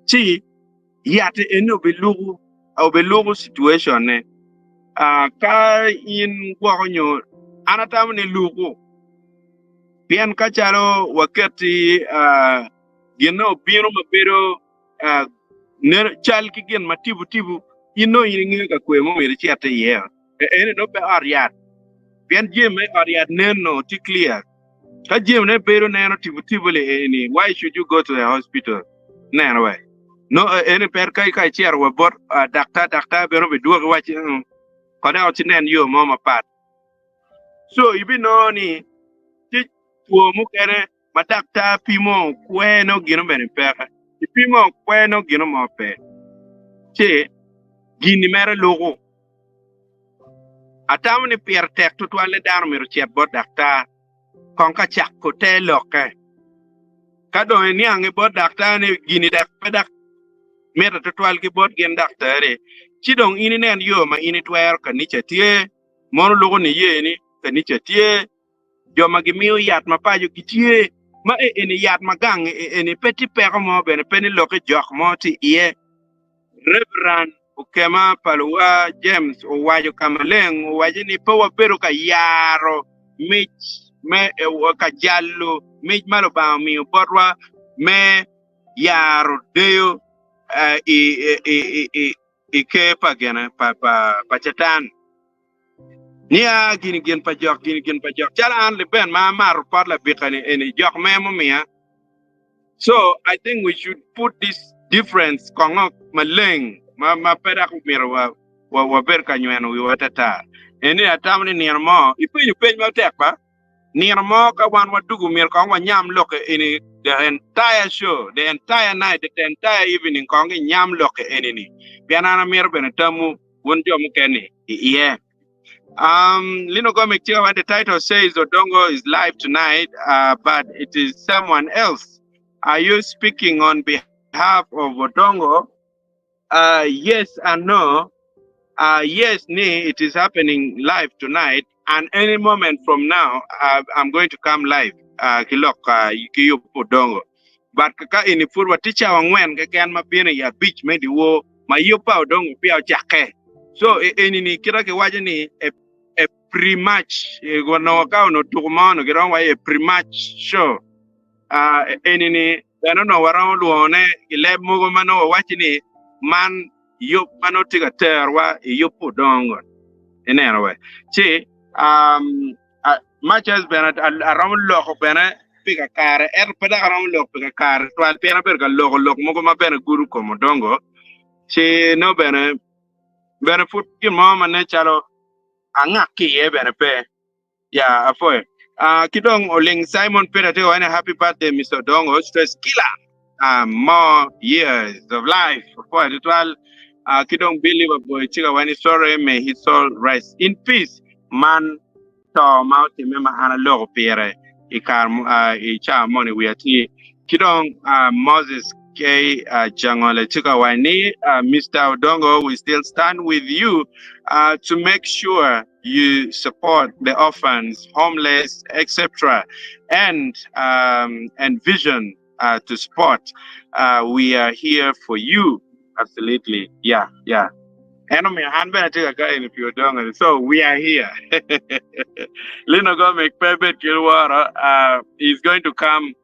Ci yat eni obiluku obiluku situation ne. Ah, ka in gwoko nyo an atamo ni luku. Pien ka calo waketti ginne obino ma bedo cal ki gin ma tipo tipo, in nongo in ingeyo ka kwe mo myero icit iye. Eni nongo pe ot yat, pien jami ma i ot yat nen nongo tye clear. Ka jamine bedo neno tipo tipo li eni, why should you go to the hospital? Neno we. No, eni pe ka ka icito wa bot daktar, daktar bene obidwoki wacci, kode ci nen yo mo mapat. So ibinongo ni tye two mukene ma daktar pimo kwer nongo gino bene peke. Ipimo kwer nongo gino mo pe. Ci gini mere luku. Atamo ni pire tek tutwal ni dano myero ocit bot daktar kong ka cako te lokke. Ka dong iniang bot daktar ni gini dek pe dok mitte tutwal ki bot gin daktari, ci dong in inen yo ma in itwero kanica tye. Mono loko niye ni kanica tye, jo ma gimiyo yat ma paco gitye, ma eni yat ma gang eni pe tye peko mo bene pe ni lokke jok mo tye iye. Reverend Okema pa luwa James owaco ka maleng owaco ni pe wabedo ka yaro mic me ka jalo mic ma Lubanga omiyo botwa me yaro deyo i i ker pa gene pa pa pa Catan. Nia gini gin pa jok, gini gin pa jok. Calo an liben ma amato pot labika-ni eni jok me mumiya. So I think we should put this difference kongo maleng ma ma pe dok omyero wa wa wabed ka nyweno wiwa atata. Eni atamo ni nino mo ipenyo peny matek ba nino mo ka wan wadugu myero kong wanyam lok eni the entire show the entire night the entire evening kong ginyam lok eni ni pien an amito bene tamwu wun jo mukene i iye. Um, Lino Gomek Chigawa, the title says Odongo is live tonight, uh, but it is someone else. Are you speaking on behalf of Odongo? Uh, yes and no. Uh, yes, ni, it is happening live tonight, and any moment from now, uh, I'm going to come live. Uh, ki lok uh, ki yub Odongo. But ka ini pud watye cawa angwen keken ma bino i abic me dyewor ma yub pa Odongo peya ocakke. So e eni-ni kita kiwaco ni e, e pre-match, e, onongo ka onongo tuko mo onongo giromo waco e pre-match show. Uh, eni-ni bene onongo waromo lwongone i leb mogo ma nongo wawaco ni man yub ma nongo tye ka terowa i yub pa Odongo. Ineno we? Ci um, Much as bene aromo loko bene pi kakare, ento pe dok aromo lok pi kakare twal pien abedo ka loko lok mogo ma bene gudo kom odongo, ci nongo bene bene pud gin mo ma nen calo angak ki iye bene pe. Ya, apwoyo. Ah, ki dong oling Simon Peter tye ka waco ni happy birthday Mister Odongo, stress killer. Ah, more years of life. Apwoyo tutwal. Ah, ki dong Billy Waboy tye ka waco ni sorry may his soul rest in peace. Man to ma otimme ma an aloko pire i kare i cawa moni wiya tye. Ki dong Moses K. Jangole tye ka waco ni Mister Odongo we still stand with you to make sure you support the orphans, homeless, etc. and um, and vision uh, to support. Uh, we are here for you. Absolutely. Yeah, yeah. En omiyo an bene atye ka kayo ni pi odongo so we are here. Lino Gomek pe bed ki lworo. Uh, he's going to come.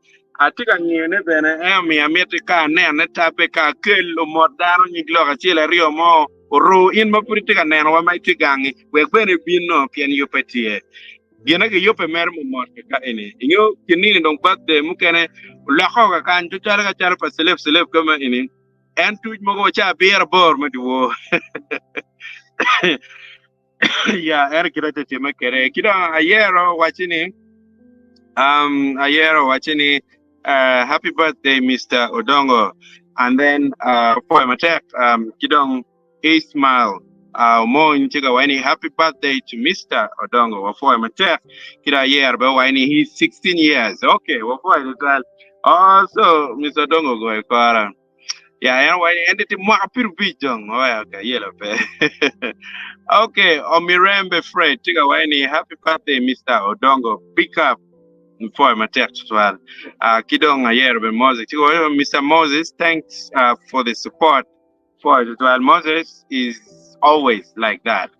Atye ka ngiyone bene en omiyo amiti ka anene tabbe ka akel omot dano nyig lok acel aryo mo oru in ma pud itye ka nenowa ma itye gangi wek bene ibin no pien yubbe tye. Gine giyubbe mere momot kaka eni. Ingeyo kin nini dong birthday mukene oloko kakany tutwale ka calo pa celeb celeb kama eni en tuc mogo wa ca abiro aboro me dyewor. Ya en kite te timme kwede. Ki dong ayero wacci ni um, ayero wacci ni uh, happy birthday Mr. Odongo and then uh, pwoyo matek um, ki dong Ismail uh, Omony tye ka waco ni happy birthday to Mr. Odongo wapwoyo matek ki dong ayero bene owaco ni he's 16 years okay wapwoyo tutwal oh so Mr. Odongo ogoyo kora ya en owaco ni en tye mwaka 50 dong owaco okay ayelo pe okay Omirembe Fred tye ka waco ni happy birthday Mr. Odongo pick up Pwoyo matek tutwal. Uh, ki dong ayero bene Moses. Tye ka waco Mr. Moses thanks uh, for the support Pwoyo tutwal. Moses is always like that.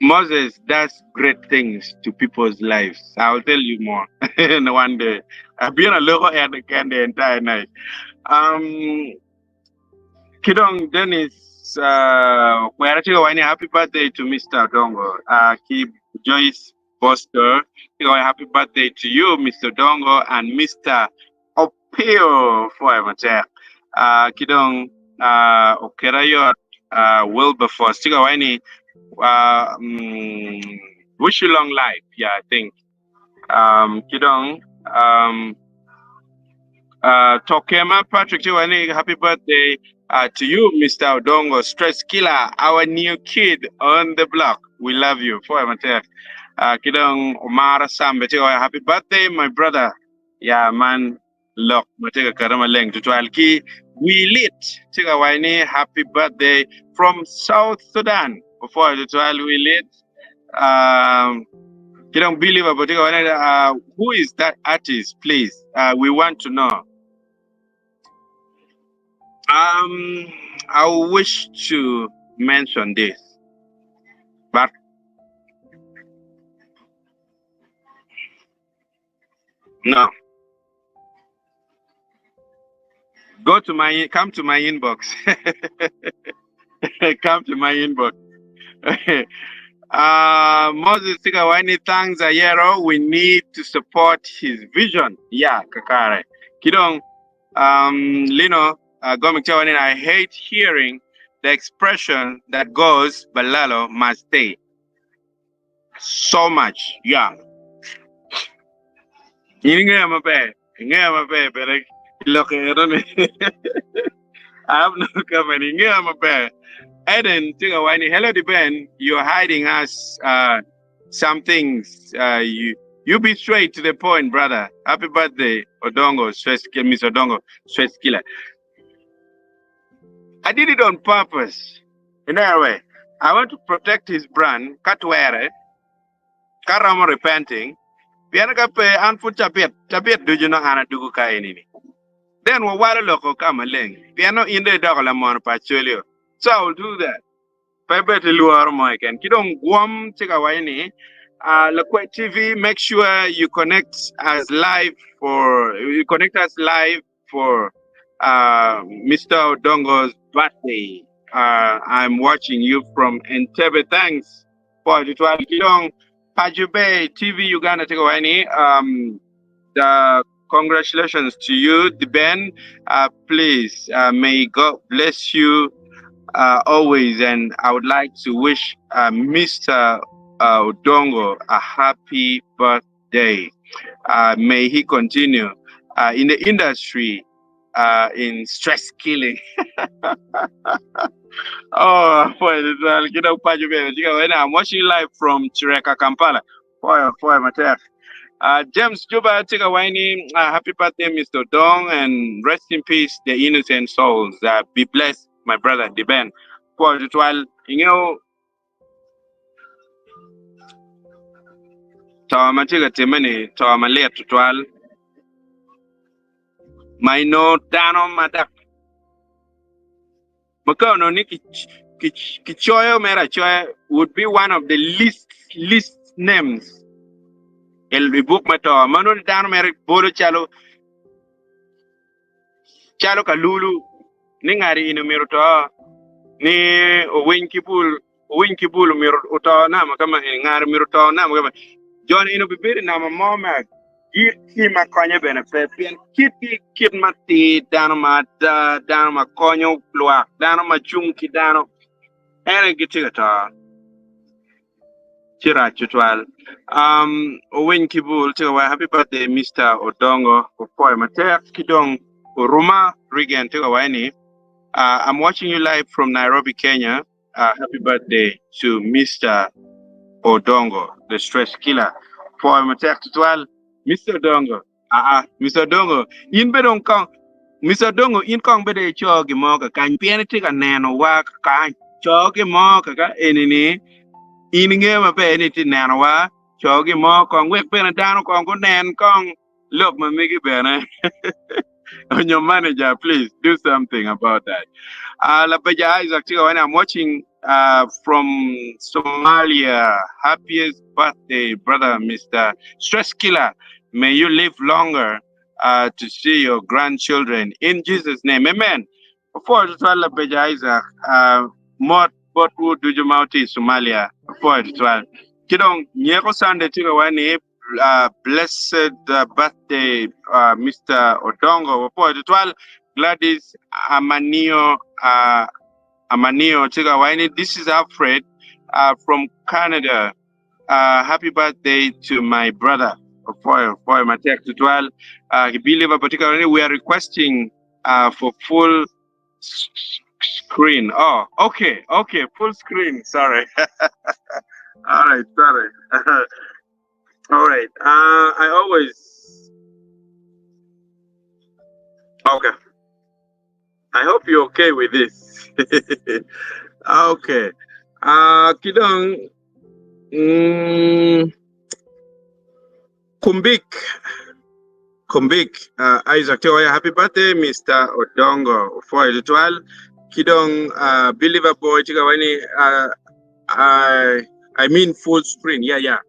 Moses does great things to people's lives. I'll tell you more one day. Abino aloko en keken the entire night. Um, ki dong Dennis uh, okwera tye ka waco ni happy birthday to Mr. Odongo. Uh, ki Joyce Foster tye ka waco happy birthday to you Mr. Odongo and Mr. Opio pwoyo matek. Uh, ki dong uh, oketa yot uh, Wilberforce tye ka waco ni uh, mm, wish you long life. Yeah, I think. Um, ki dong um, uh, Tokema Patrick tye ka waco ni happy birthday uh, to you Mr. Odongo Stress Killer, our new kid on the block. We love you. Pwoyo matek. Uh, ki dong Omara Sambe tye ka waco happy birthday my brother. Ya man lok ma tye ka kate maleng tutwal ki wi lit tye ka waco ni happy birthday from South Sudan. Opwoyo tutwal wi lit. Um, ki dong Billy babo tye ka waco ni uh, who is that artist please? Uh, we want to know. Um, I wish to mention this, but No. Go to my come to my inbox. Come to my inbox. Uh, Moses tye ka waco ni thanks Ayero, we need to support his vision. Yeah, kakare. Ki dong um, Lino uh, Gomik tye ka waco ni I hate hearing the expression that goes Balalo must stay. So much. Yeah. In ingeyo maber. Ingeyo maber bene lok eno ni. I have no comment. Ingeyo maber. Eden tye ka waco ni hello Diben, you're hiding us uh, some things. Uh, you you be straight to the point, brother. Happy birthday, Odongo, stress, Miss Odongo, stress killer. I did it on purpose. In a way, I want to protect his brand. Ka twere, ka romo repenting, pien ka pe an pud cabit, cabit ducu nongo an adugo ka enini. Then wawalo loko ka maleng, pien nongo in dong idoko lamono pa Acolio. So I will do that. Pe bed ki lworo mo keken. Ki dong gwom tye ka waco ni, uh, Lakwed TV, make sure you connect us live for, you connect us live for uh, Mr. Odongo's birthday. Uh, I'm watching you from Entebbe. Thanks for tutwal. Ki dong Pajube TV Uganda tye ka waco ni, um, the congratulations to you, the Ben. Please, may God bless you always. And I would like to wish Mr. Odongo a happy birthday. May he continue in the industry in stress killing. Oh, boy, ki dong paco bene tye ka waco ni I'm watching live from Kireka, Kampala. Pwoyo, pwoyo matek. James Juba tye ka waco ni happy birthday Mister Odong and rest in peace the innocent souls. Be blessed my brother Diben. Pwoyo tutwal. Ingeyo to ma tye ka timme ni to malit tutwal ma inongo dano ma dok Ma ka onongo ni kicoyo mere acoya would be one of the least least names i buk me to ma nongo dano mere bolo calo calo kalulu ni ngati eni omyero oto ni owiny ki bul Owiny ki bul omyero oto nama ka ma eni, ngare myero oto nama ka ma eni. Jo-ni eni obibedo i nama mo me agikki ma konye bene pe, pien kitgi kit matir, dano ma ada, dano ma konyo lwak, dano ma cung ki dano, en aye gitye ka to. Ci rac tutwal. Um, owiny ki bul tye ka waco happy birthday Mister Odongo, opwoyo matek ki dong Oruma Regan tye ka waco ni uh, I'm watching you live from Nairobi, Kenya. Happy birthday to Mister Odongo the stress killer pwoyo matek tutwal Mister Odongo aa Mister Odongo in bene dong kong Mister Odongo in kong bene ico gin mo kakany pien itye ka neno wa kakany co gin mo kaka eni ni in ingeyo maber ni itye neno wa co gin mo kong wek bene dano kong gunen kong lok ma megi bene onyo manager please do something about that uh, Labeja Isaac tye ka waco ni I'm watching uh, from Somalia happiest birthday brother Mr. Stress Killer may you live longer uh, to see your grandchildren in Jesus name amen Opwoyo tutwal Labeja Isaac uh, mot botwu ducu ma wutye i Somalia opwoyo tutwal ki dong Nyeko Sunday tye ka waco ni Blessed birthday Mister Odongo wapwoyo tutwal Gladys Amanio Amanio tye ka waco ni this is Alfred from Canada happy birthday to my brother wapwoyo wapwoyo matek tutwal Billy Baba tye ka waco ni we are requesting for full screen oh okay okay full screen sorry all right sorry All right. I always. Okay. I hope you're okay with this. Okay. Kidong. Kumbik. Kumbik. Isaac Teoya, happy birthday, Mr. Odongo. For Twal. Kidong Believer Boy, Chikawani. I, I mean full screen. Yeah, yeah.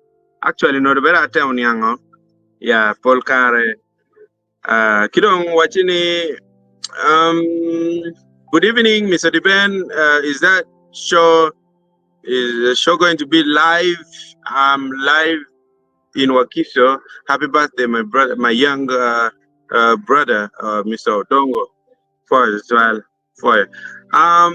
Actually, no, better atemo niango. Yeah, pol kare. Ki dong wacci ni, um, good evening, Mr. Diben. Is that show? Is the show going to be live? I'm live in Wakiso. Happy birthday, my brother, my young brother, Mr. Odongo, for as well. For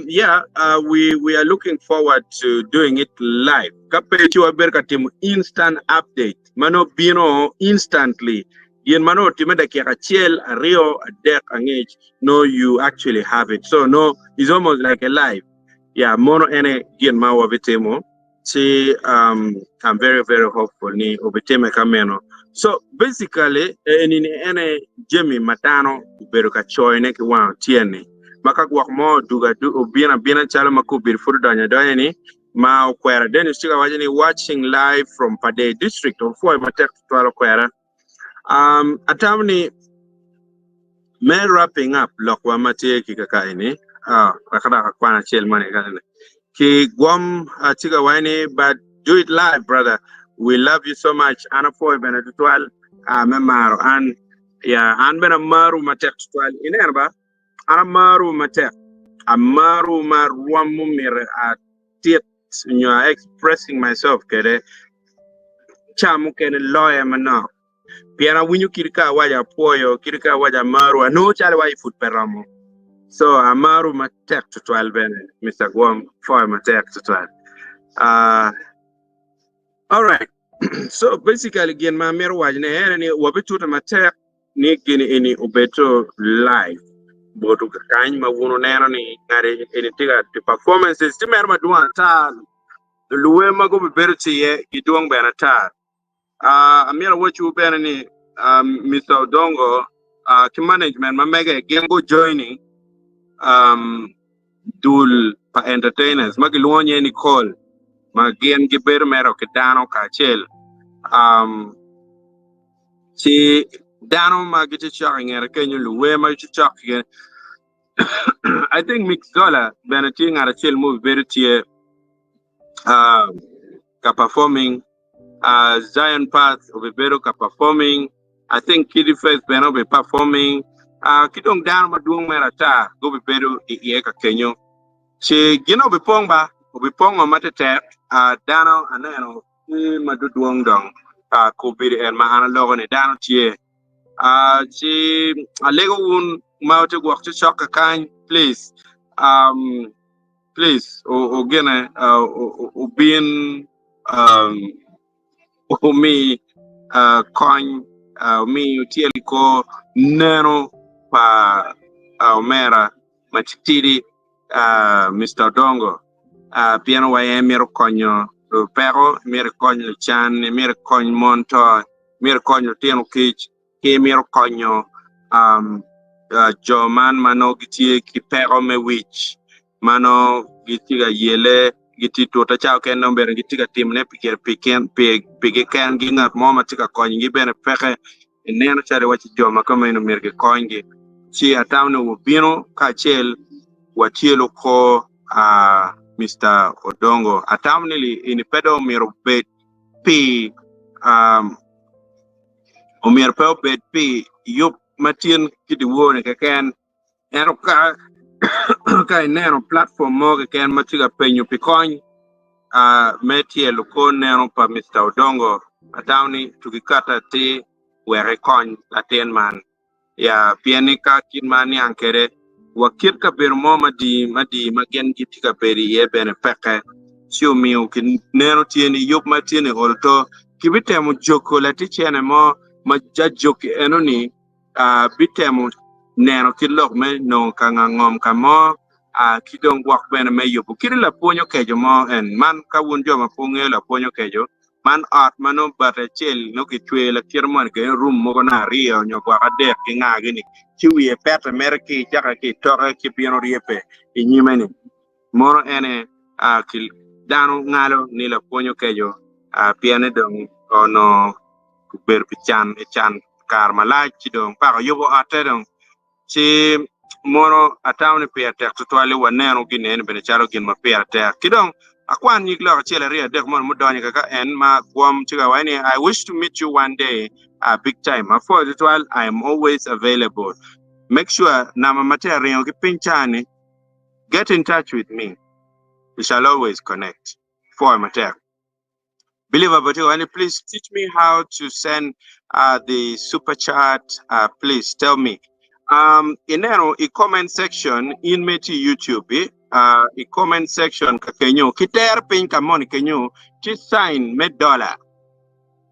yeah, we are looking forward to doing it live. Ka pe ci wabedo ka timo instant update mano bino instantly. Gin mano otime dakika achiel, aryo, adek angec. No, you actually have it. So no, it's almost like a live. Yeah, mono ene gin ma wabitimo. Ci I'm very very hopeful ni obitime kameno. So basically eni ni ene jami ma dano obedo ka coyone ki wang otyeni. Ma ka gwok mo odugo obino abina calo ma kobedi pud odonyo adonya ni ma okwera Dennis tye ka waco ni watching live from Padee district opwoyo matek tutwal okwera. Atamo ni me wrapping up lokwa ma tye ki kaka eni, wek adok akwan acel moni kaka ki gwom tye ka waco ni but do it live brother we love you so much an apwoyo bene tutwal me maro an ya an bene amaru matek tutwal ineno ba an amaru matek amaru ma rwom mumito atit nyo a expressing myself kede ca mukene loya manok pien awinyo kit ka awaco apwoyo kit ka awaco amaru anongo calo iwaco pud pe romo so amaru matek tutwal bene Mister Gwom pwoyo matek tutwal uh, alright so basically gin ma amito waco ne ene ni wabitute matek ni gin eni obedo live botu kakany ma wun wuneno ni ngati eni tye ka performances tye mere madwong ata luwer ma gubibedo tye iye gidwong bene ata. Amyero awacwu bene ni Mister Odongo ki management ma mege gin gu joining dul pa entertainers ma gilwongo nyinge ni Col ma gin gibedo mere ki dano kacel ci dano ma gitye cok i ngete kenyo luwer ma gitye cok I think Mix Zola bene tye ngat acel ma obibedo tye ka performing Zion Path obibedo ka performing I think Kiddy Faith bene obi performing ki dong dano madwong mere ata gubibedo iye ka kenyo ci gin obipong ba obipongo matetek dano aneno tye ma dwodwong dong kobedo en ma an aloko ni dano tye ci alego wun ma wutye gwok ci cok kakany please please ogine obin omi kony omi wutyel kor neno pa omera matitidi Mister Odongo pien wa en mito konyo lupeko, mito konyo lucan, mito kony mon to, mito konyo lutino kic ki mito konyo jo man ma nongo gitye ki peko me wic ma nongo gitye ka yele gitye tute ca okene nongo bene gitye ka timone pigi kengi ngat mo ma tye ka konyogi bene peke ineno calo iwaci jo ma kameno myero gikonygi ci atamo ni wubino kacel watyelo kor Mister Odongo atamo ni eni pe dong myero obed pi omyero pe obed pi yub ma tyen ki dyewor-ni keken ento ka ka ineno platform mo keken ma tye ka penyo pi kony me tyelo kor neno pa Mister Odongo atamo ni tugi kati atir wek ekony latin man. Ya, pien ni ka kit ma aniang kwede, wa kit kabedo mo madii madii ma gin gitye ka bedo iye bene peke, ci omiyo kineno tye ni yub ma tye ni olo to kibitemo joko laticene mo ma jajoki eno-ni bitemo neno kit lok me nongo ka nga ngom ka mo ki dong gwok bene me yubo kit lapwony okeco mo en man ka wun jo ma pe wungeyo lapwony okeco Man ot ma nongo bati acel nongo kicweyo lakite moni kenyo rum mogo nongo aryo nyo gwok adek ki ngagi ni ci wiye pete mere ki cake ki itoke ci bino ryebbe i nyime ni mono ene ki dano ngalo ni lapwony okeco pien ni dong onongo obedo pi can i can kare malac ci dong paka oyubo otte dong Ci mono atamo ni pire tek tutwal ni wanenu gin eni bene calo gin ma pire tek. Ki dong akwan nyig lok acel aryo adek mono mudonyo kaka en ma gwom ci ka waco ni I wish to meet you one day uh, big time. Apwoyo tutwal, I am always available. Make sure namba ma tye aringo ki piny ca ni get in touch with me. We shall always connect. Pwoyo matek. Believer Batiwa ni please teach me how to send uh, the super chat uh, please tell me. Um, ineno i comment section in me ti YouTube eh, uh, i comment section ka kenyo ki ter piny ka moni kenyo ti sign me dollar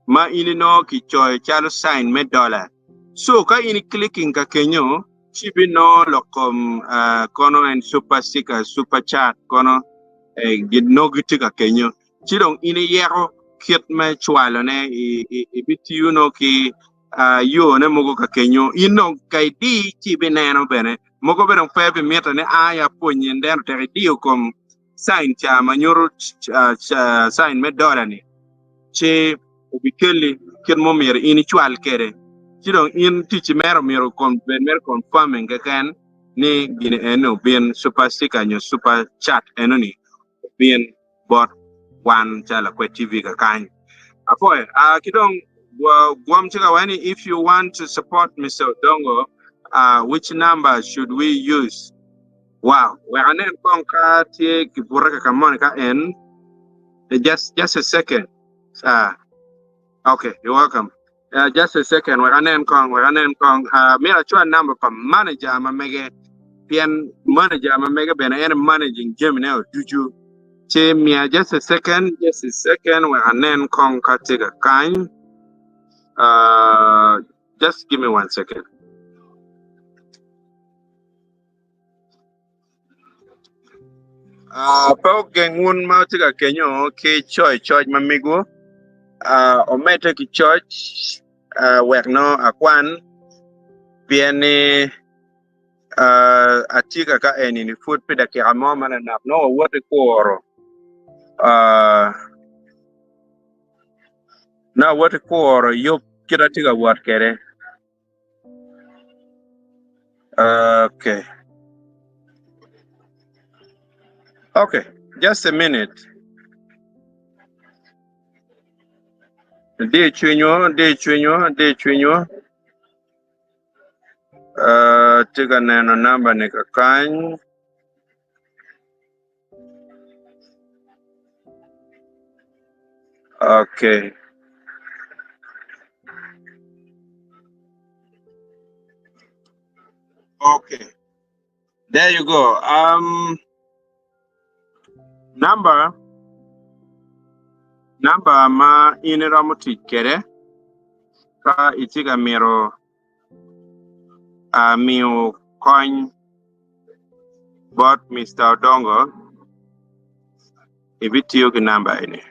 ma in inongo ki coyo calo sign me dollar. So ka in i clicking ka kenyo ci binongo lok kom uh, kono en super sticker super chat kono eh, ginongo gitye ka kenyo. Ci dong in iyeko kit me cwalone, ibitiyo nongo ki yone mogo ka kenyo. In dong ka idi ci ibineno bene mogo bene dong pe bimitte ni a ya pwonyi ento tek idiyo kom cain ca ma nyuto cain me dola-ni ci obikelli kit ma omyero in icwal kwede. Ci dong in ticci mere omyero obed mere confirming keken ni gin eni obin super sticker nyo super chat enoni obin. bot wan calo Lakwed TV kakany. Apoyo. Uh, ki dong gwom ci ka ni if you want to support Mr. Odongo, uh, which number should we use? Wow, wek anen kong ka tye ki bute ka kamoni ka en. Eh, just a second. Uh, okay, you're welcome. Uh, just a second, wek anen kong, wek anen kong. Uh, myero acwal number pa manager ma mege, pien manager ma mege bene en managing jamine ducu. Ci miya just a second, just a second, wek anen kong ka tye ka kany. Uh, just give me one second. Uh, pe ogeng wun ma wutye ka kenyo ki coyo coc ma mego, uh, omedde ki coc uh, wek nongo akwan, pien ni uh, atye ka ka eni-ni pud pi dakika mo manonok nongo wawot ki kuro uh, nongo awot ki kuro yub kit atye ka wot kwede. Okay. Okay, just a minute. Di cwinywa, di cwinywa, di cwinywa. Uh, tye ka neno namba ni kakany. Okay. Okay. There you go. Um, number number ma in iromo tic kwede ka itye ka mito uh, miyo kony bot Mister Odongo ibitiyo ki namba eni.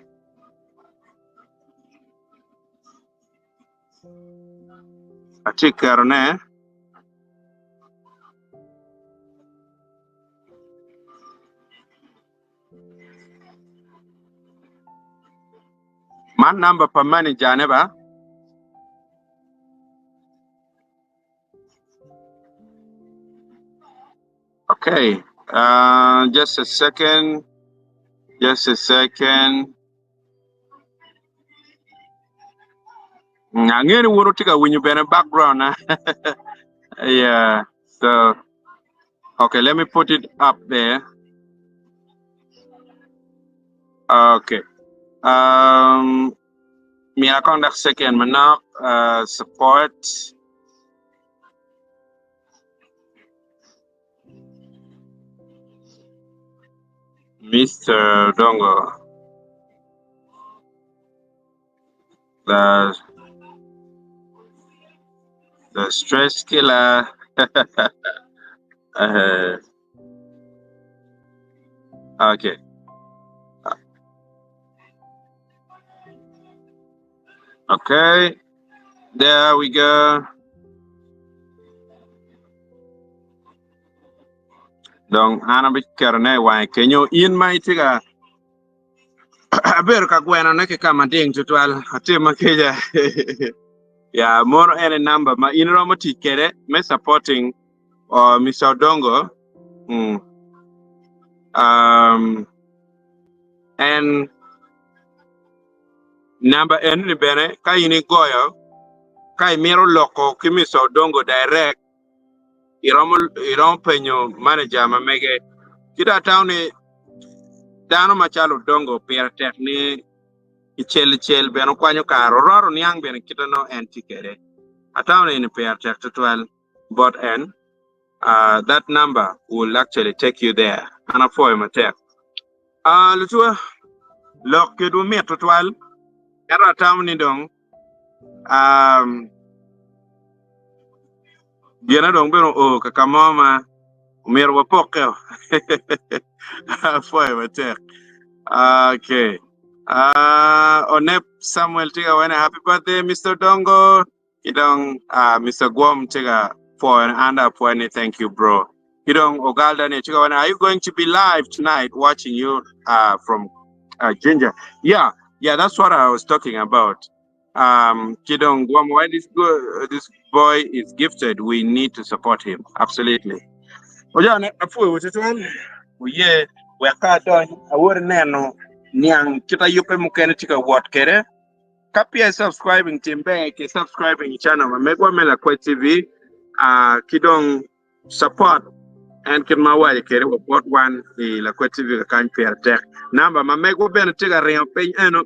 Atye ketone man namba pa manager ne ba. Okay, uh, just a second, just a second. Angeyo ni wun wutye ka winyo bene background na. Yeah, so okay, let me put it up there. Okay. Um, Myero akong dok second manok uh, support Mr. Dongo the the stress killer. uh, okay. Okay. There we go. Dong an abiketone i wange kenyo in ma itye ka abedo ka gwenone ki ka mading tutwal atim kica ya mono en e namba ma in iromo tic kwede me supporting uh, Mr. Odongo mm. um, En namba enoni bene ka in igoyo ka imito loko ki Mister Odongo direct iromo iromo penyo manager ma mege ki dong atamo ni Dano macalo Odongo pire tek ni kicel icel bene okwanyo kare ororo niang bene kite nongo en tye kwede. Atamo ni eni pire tek tutwal bot en. Uh, that number will actually take you there. An apwoyo matek. Uh, lutua, lok kedwu mit tutwal. Ento atamo ni dong um, Gine dong bene oo ka ka mo ma omyero wapokkeo. Apwoyo matek. Okay. Uh, Onep Samuel tye ka wene happy birthday Mr. Dongo. Ki dong uh, Mr. Gwom tye ka pwoyo ni an dong apwoyo ni thank you bro. Ki dong Ogal Daniel tye ka wene are you going to be live tonight watching you uh, from uh, Ginger? Yeah, yeah, that's what I was talking about. Um, ki dong Gwom, why this, go, this boy is gifted, we need to support him. Absolutely. Ojane, apwoyo tutwal. Oye, wek ka adony, awor neno niang kita yubbe mukene tye ka wot kede. Ka peya subscribing tim ber ki subscribing i channel ma megwa me Lakwec TV, uh, ki dong support en kit ma awaco kede wa bot wan i Lakwec TV kakany pire tek. Namba ma megwa bene tye ka ringo piny eno.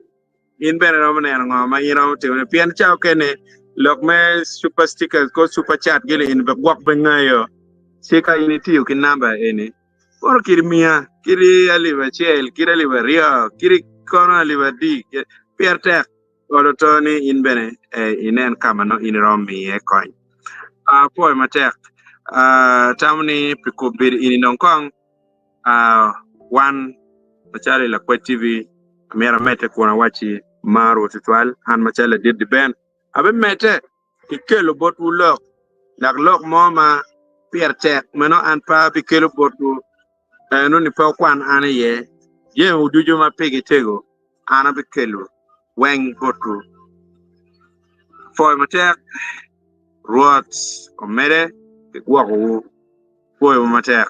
In bene iromo neno ngo ma in iromo timone pien ca okene lok me super stickers ko super chat gini in be gwok be ngayo ci ka in itiyo ki namba eni kono kiri miya kiri alip acel kiri alip aryo kiri kono alip adi pire tek olo to ni in bene eh, inen ka ma nongo in iromo miye kony. Apwoyo matek atamo ni pi kombeddi ini dong kong Wan macalo i Lakwec TV, amyero amedde kun awacci marwu tutwal. An macalo ladit Diben, abimedde ki kelo botwu lok, dok lok mo ma pire tek meno an pe abikelo botwu eno ni pe wukwan an iye. Jami ducu ma pigi tego an abikelo weng botwu. Pwoyo matek, Rwot omedde ki gwokowu. Pwoyowu matek.